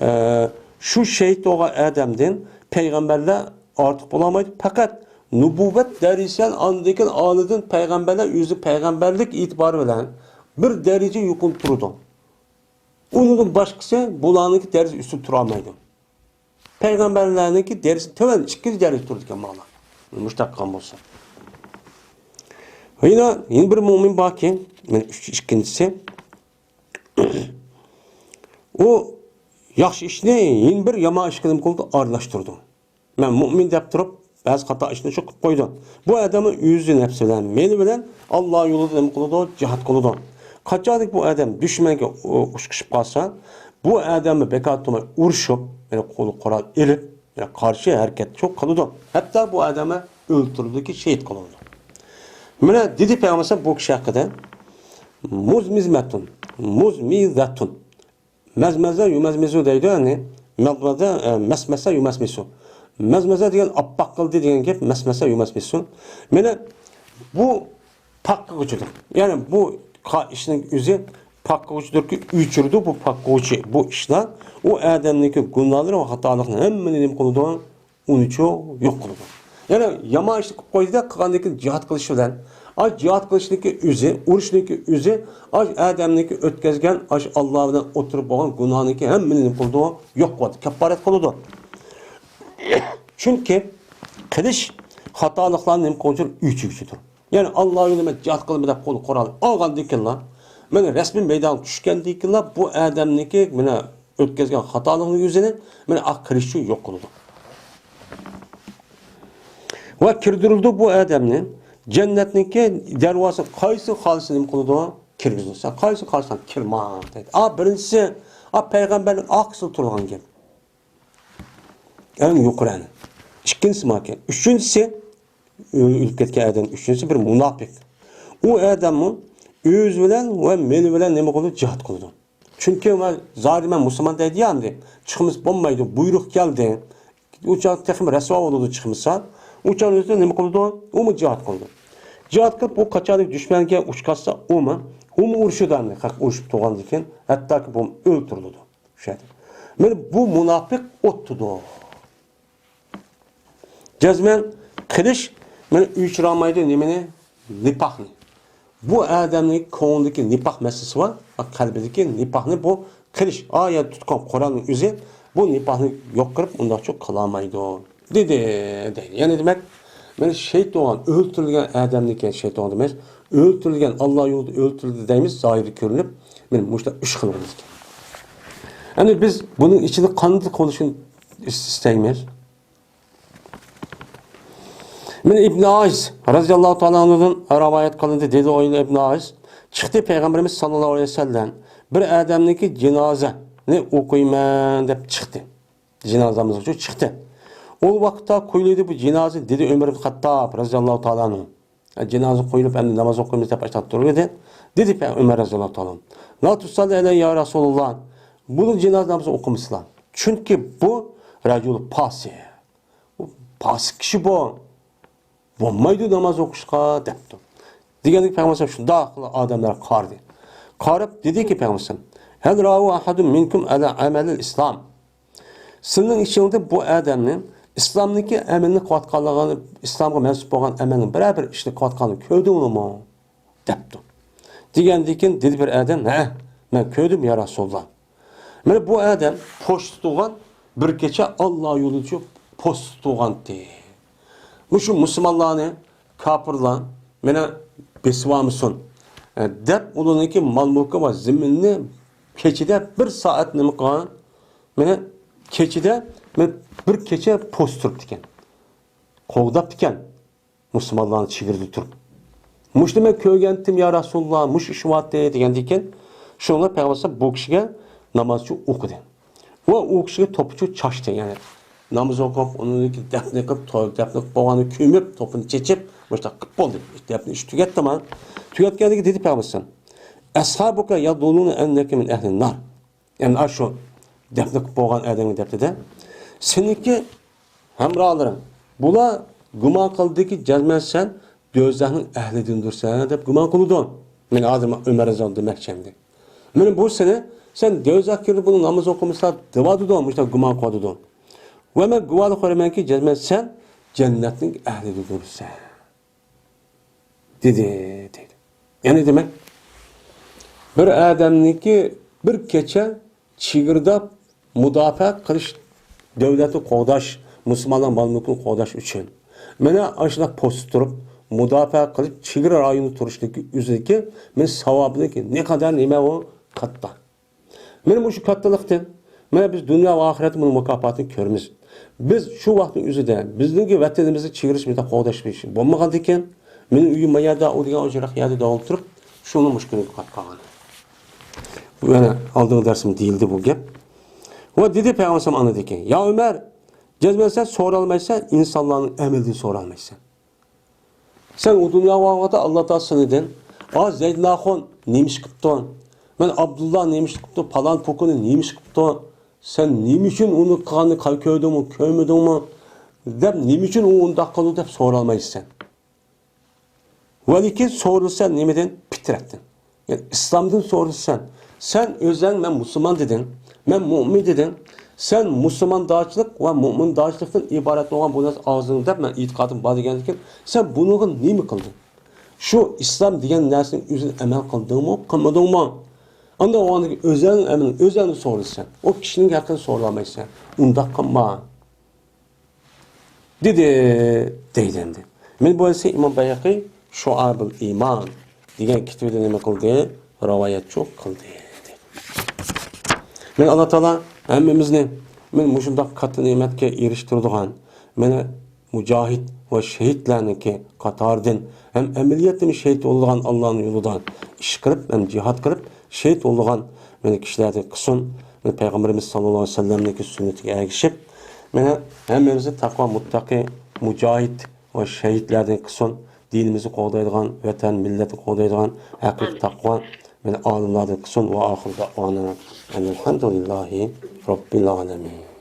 ئە، شۇ شېھىت بولغان ئادەمدىن پەيغەمبەرلەر ئارتۇق بولالمايدۇ. پەقەت نۇبۇۋۋەت دەرىجىسى، ئاندىن كېيىن ئالىدىن پەيغەمبەرلەر ئۆزى پەيغەمبەرلىك ئېتىبارى بىلەن بىر دەرىجە يۇقىرى تۇرىدۇ. ئۇنىڭدىن باشقىسى بۇلارنىڭكى دەرىجىسى ئۈستۈن تۇرالمايدۇ. پەيغەمبەرلەرنىڭكى دەرىجىسى تۆۋەن، ئىككىنچى دەرىجىدە تۇرىدىكەن مانا. مۇشۇنداق قىلغان بولسا. يەنە، يەنە بىر مۆمىن باركى، مانا ئۈچ، ئىككىنچىسى. ئۇ ياخشى ئىشنى يەنە بىر يامان ئىشقا نېمە قىلىدۇ؟ ئارىلاشتۇرىدۇ. مەن مۆمىن دەپ تۇرۇپ، بەزى خاتا ئىشنى شۇ قىلىپ قويدۇم. بۇ ئادەممۇ ئۆزى نەپسى بىلەن، مېلى بىلەن ئاللا يولىدا نېمە قىلىدۇ؟ جىھاد قىلىدۇ. قاچانكى بۇ ئادەم دۈشمەنگە ئۇ-، ئۇچقۇشۇپ قالسا، بۇ ئادەممۇ بىكار تۇرماي ئۇرۇشۇپ، يەنى قولىغا قورال ئېلىپ، يەنى قارشى ھەرىكەت شۇ قىلىدۇ. ھەتتا بۇ ئادەممۇ ئۆلتۈرۈلىدۇكى، شېھىت قىلىنىدۇ. مانا دېدى پەيغەمبەر بۇ كىشى ھەققىدە. مۇزمىزمەتۇن، مۇزمىزەتۇن. مەزمەزە يۇمەزمىزۇ دەيدۇ، يەنى مەزمەزە، ئە، مەسمەسە يۇمەسمىسۇ. مەزمەزە دېگەن ئاپئاق قىلدى دېگەن گەپ، مەسمەسە يۇمەسمىسۇ. مانا بۇ پاك قىلغۇچىدۇر. يەنى بۇ قا-، ئىشنىڭ ئۆزى پاك قىلغۇچىدۇركى، ئۆچۈرىدۇ بۇ پاك قىلغۇچى، بۇ ئىشلار ئۇ ئادەمنىڭكى گۇناھلىرى ۋە خاتالىقلىرىنى ھەممىنى نېمە قىلىدۇ؟ ئۇنچۇ يوق قىلىدۇ. يەنى يامان ئىشنى قىلىپ قويدى-دە، قىلغاندىن كېيىن جىھاد قىلىش بىلەن، ئا، جىھاد قىلىشنىڭكى ئۆزى، ئۇرۇشنىڭكى ئۆزى، ئاش ئادەمنىڭكى ئۆتكەزگەن، ئاش ئاللا بىلەن ئوتتۇرىغا بولغان گۇناھنىڭكى ھەممىنى نېمە قىلىدۇ؟ يوق قىلىدۇ، كاپپارەت قىلىدۇ. چۈنكى قىلىش خاتالىقلارنى نېمە قىلغۇچىدۇر؟ ئۆچۈرگۈچىدۇر. يەنى ئاللا يولىدا مەن جىھاد قىلىمەن دەپ قول قورال ئالغاندىن كېيىنلا، مانا رەسمىي مەيدانغا چۈشكەندىن كېيىنلا بۇ ئادەمنىڭكى مانا ئۆتكەزگەن خاتالىقنىڭ يۈزىنى مانا ئاق قىلىش ئۈچۈن يوق قىلىدۇ. ۋە كىردۈرۈلدى بۇ ئادەمنى جەننەتنىڭكى دەرۋازىسى قايسى خالىسا نېمە قىلىدۇ؟ كىرگۈزىدۇ. سەن قايسى خالىساڭ كىرمە دەيدۇ. ئا، بىرىنچىسى، ئا، پەيغەمبەرنىڭ ئارقىسىدا تۇرىدىغان گەپ. ئەڭ يۇقىرى ئەنە. ئىككىنچىسى ماكەن. ئۈچىنچىسى، ئۆ-، ئۆلۈپ كەتكەن ئادەم. ئۈچىنچىسى بىر مۇناپىق. ئۇ ئادەممۇ ئۆزى بىلەن ۋە مېلى بىلەن نېمە قىلىدۇ؟ جىھاد قىلىدۇ. چۈنكى مانا زاھىرى مەن مۇسۇلمان دەيدۇ يا ئەمدى. چىقمىسا بولمايدۇ، بۇيرۇق كەلدى. ئۇ چاغ تېخىمۇ رەسۋا بولىدۇ چىقمىسا. ئۇ چاغ ئۆزى نېمە قىلىدۇ؟ ئۇمۇ جىھاد قىلىدۇ. جىھاد قىلىپ ئۇ قاچانلىك دۈشمەنگە ئۇچراشسا ئۇمۇ، ئۇمۇ ئۇرۇشىدۇ ئەمدى. خەق ئۇرۇشۇپ تۇرغاندىن كېيىن ھەتتاكى بۇ ئۆلتۈرۈلىدۇ. شۇ يەردە. مانا بۇ مۇناپىق ئوتتۇدۇر. جەزمەن قىلىش مانا ئۆچۈرەلمەيدۇ نېمىنى؟ نىپاقنى. بۇ ئادەمنىڭ كۆڭلىدىكى نىپاق مەسىلىسى بار، قەلبىدىكى نىپاقنى بۇ قىلىش، ئا يەردە تۇتقان قورالنىڭ ئۆزى بۇ نىپاقنى يوق قىلىپ ئۇنداقچە قىلالمايدۇ. دېدى، دەيدۇ. يەنى دېمەك، مانا شەيتان ئۆلتۈرۈلگەن ئادەمنىكى، شەيتان دېمەيمىز، ئۆلتۈرۈلگەن، ئاللا يولىدا ئۆلتۈرۈلدى دەيمىز، زاھىردا كۆرۈنۈپ، مانا مۇشۇنداق ئۈچ خىل بولىدىكەن. ئەمدى بىز بۇنىڭ ئىچىدە قانداق قىلىشنى ئىس-، ئىستەيمىز؟ مانا ئىبن ئايس رەزىياللاھۇ تائالا ئەنھۇدىن رىۋايەت قىلىندى، دېدى ئويلا ئىبن ئايس، چىقتى پەيغەمبىرىمىز ساللاللاھۇ ئەلەيھى ۋەسەللەم، بىر ئادەمنىڭكى جىنازىنى ئوقۇيمەن دەپ چىقتى. جىنازا نامىزى ئۈچۈن چىقتى. ئۇ ۋاقىتتا قويۇلدى بۇ جىنازا، دېدى ئۆمەر ئىبن خەتتاب رەزىياللاھۇ تائالا ئەنھۇ. جىنازا قويۇلۇپ، ئەمدى ناماز ئوقۇيمىز دەپ ئاشۇنداق تۇرۇۋىدى. دېدى پە-، ئۆمەر رەزىياللاھۇ تائالا ئەنھۇ، لا تۇسەللى ئەلەيھى يا رەسۇلاللا، بۇنى جىنازا نامىزى ئوقۇمىسىلا. چۈنكى بۇ رەجۇل پاسىق. بۇ پاسىق كىشى بۇ. بولمايدۇ ناماز ئوقۇشقا دەپتۇ. دېگەندىكىن پەيغەمبەر شۇنداق ئادەملەرگە قارىدى. قاراپ دېدىكى پەيغەمبەر، ھەل راۋۇ ئەھەدۇن مىنكۇم ئەلا ئەمەلىل ئىسلام. سىلىنىڭ ئىچىڭدە بۇ ئادەمنى ئىسلامنىڭكى ئەمەلنى قىلىۋاتقانلىقىنى، ئىسلامغا مەنسۇپ بولغان ئەمەلنىڭ بىرەر بىر ئىشنى قىلىۋاتقانلىقىنى كۆردۈڭلارمۇ؟ دەپتۇ. دېگەندىكىن دېدى بىر ئادەم، ھە، مەن كۆردۈم يا رەسۇلاللا. مانا بۇ ئادەم پوستتا تۇرغان، بىر كېچە ئاللا يولى ئۈچۈن پوستتا تۇرغانتى. مۇشۇ مۇسۇلمانلارنى كاپىرلار مانا بېسىۋالمىسۇن، ئە، دەپ ئۇلارنىڭكى مال-مۈلكى ۋە زېمىنىنى كېچىدە بىر سائەت نېمە قىلغان؟ مانا كېچىدە، مانا بىر كېچە پوست تۇرۇپتىكەن. قوغداپتىكەن. مۇسۇلمانلارنىڭ چېگرىدا تۇرۇپ. مۇشۇنى مەن كۆرگەنتىم يا رەسۇلاللا، مۇشۇ ئىش بارتى دېگەندىكىن، شۇنىڭ پەيغەمبەر بۇ كىشىگە نامازچۇ ئوقۇدى. ۋە ئۇ كىشىگە توپىچۇ چاچتى، يەنى ناماز ئوقۇپ، ئۇنىڭدىن كېيىن دەپنە قىلىپ، تو-، دەپنە قىلىپ بولغاننى كۆمۈپ، توپىنى چېچىپ، مۇشۇنداق قىلىپ بولدى. دەپنە ئىش تۈگەتتىما؟ تۈگەتكەندىكىن دېدى پەيغەمبەر، ئەسھابۇكە يەدۇللۇنە ئەننەكە مىن ئەھلىن نار. يەنى ئاشۇ دەپنە قىلىپ بولغان ئادەمگە دەپتىدە، سېنىڭكى ھەمراھلىرىڭ، بۇلار گۇمان قىلدىكى، جەزمەن سەن دوزاخنىڭ ئەھلىدىندۇرسەن دەپ گۇمان قىلىدۇ. مەن ھازىر ئۆمەر رەزىياللاھۇ دېمەكچى ئەمدى. مانا بۇ سېنى، سەن دوزاخ كىردى، بۇنى ناماز ئوقۇمىسا دەۋاتىدۇ، مۇشۇنداق گۇمان قىلىۋاتىدۇ. ۋە مەن گۇۋاھلىق بېرىمەنكى، جەزمەن سەن جەننەتنىڭ ئەھلىدىندۇرسەن. دېدى، دەيدۇ. يەنى دېمەك، بىر ئادەمنىڭكى بىر كېچە چېگرىدا مۇداپىئە قىلىش، دۆلەتنى قوغداش، مۇسۇلمانلار مال-مۈلكىنى قوغداش ئۈچۈن، مانا ئاشۇنداق پوستتا تۇرۇپ، مۇداپىئە قىلىپ، چېگرا رايونىدا تۇرۇشتىكى ئۆزىدىكى مانا ساۋابىنىڭكى نەقەدەر نېمە ئۇ؟ كاتتا. مانا مۇشۇ كاتتىلىقتىن، مانا بىز دۇنيا ۋە ئاخىرەتتە بۇنىڭ مۇكاپاتىنى كۆرىمىز. بىز شۇ ۋاقىتنىڭ ئۆزىدە بىزنىڭكى ۋەتىنىمىزنى، چېگرىسى بىلەن قوغداش بولمىغاندىكىن، مېنىڭ ئۆيۈم ما يەردە، ئۇ دېگەن ئۇ يىراق يەردە دەۋام تۇرۇپ، شۇنىڭ مۇشكىلىگە قاپ قالغان. بۇ يەنە ئالدىنقى دەرسىمدە دېيىلدى بۇ گەپ. ۋە دېدى پەيغەمبەر ئاندىن كېيىن، يا ئۆمەر، جەزمەن سەن سورالمايسەن، ئىنسانلارنىڭ ئەمەلدىن سورالمايسەن. سەن ئۇ دۇنياغا بارغاندا ئاللا تائالا سېنىڭدىن ئا زەيدىن ئاخۇن نېمە ئىش قىپتۇ؟ مەن ئابدۇللا نېمە ئىش قىپتۇ؟ پالان پوكۇنى نېمە ئىش قىپتۇ؟ سەن نېمە ئۈچۈن ئۇنى قىلغاننى قا-، كۆردۈڭمۇ، كۆرمىدىڭمۇ؟ دەپ، نېمە ئۈچۈن ئۇ ئۇنداق قىلدى دەپ سورالمايسەن. ۋەلىكىن سورىلىسا نېمىدىن؟ پىترەتتىن. يەنى ئىسلامدىن سورىلىسا، سەن ئۆزەڭ مەن مۇسۇلمان دېدىڭ، مەن مۇئمىن دېدىڭ. سەن مۇسۇلماندارچىلىق ۋە مۇئمىندارچىلىقتىن ئىبارەت بولغان بۇ نەرسە ئاغزىڭدا دەپ مەن ئېتىقادىم بار دېگەندىن كېيىن، سەن بۇنىڭغا نېمە قىلدىڭ؟ شۇ ئىسلام دېگەن نەرسىنىڭ ئۆزىنى ئەمەل قىلدىڭمۇ، قىلمىدىڭمۇ؟ ئاندىن ئاندىن ئۆزەڭ ئەمەل، ئۆزەڭنى سورىسەن. ئۇ كىشىنىڭ ھەققىنى سورىلالمايسەن. ئۇنداق قىلما. دېدى، دەيدۇ ئەمدى. مەن بولسا ئىمام بەيھەقى شۇئەبۇل ئىمان دېگەن كىتابىدا نېمە قىلدى؟ رىۋايەتچۇ قىلدى، دېدى. مەن ئاللا تائالا ھەممىمىزنى مەن مۇشۇنداق كاتتا نېمەتكە ئېرىشتۈرىدىغان، مەن مۇجاھىد ۋە شېھىتلەرنىڭكى قاتارىدىن ھەم ئەمەلىيەتتىمۇ شېھىت بولىدىغان ئاللانىڭ يولىدا ئىش قىلىپ ھەم جىھاد قىلىپ شېھىت بولىدىغان مەن كىشىلەردىن قىلسۇن. مەن پەيغەمبىرىمىز ساللاللاھۇ ئەلەيھى ۋەسەللەمنىڭكى سۈننىتىگە ئەگىشىپ، مەن ھەممىمىزنى تەقۋا مۇتتەقى، مۇجاھىد ۋە شېھىتلەردىن قىلسۇن. دىنىمىزنى قوغدايدىغان، ۋەتەن، مىللەتنى قوغدايدىغان ھەقىقىي تەقۋا مەن ئالىملاردىن قىلسۇن. ۋە ئاخىر دەئۋانا ئەنىلھەمدۇلىللاھى رەببىل ئالەمىن.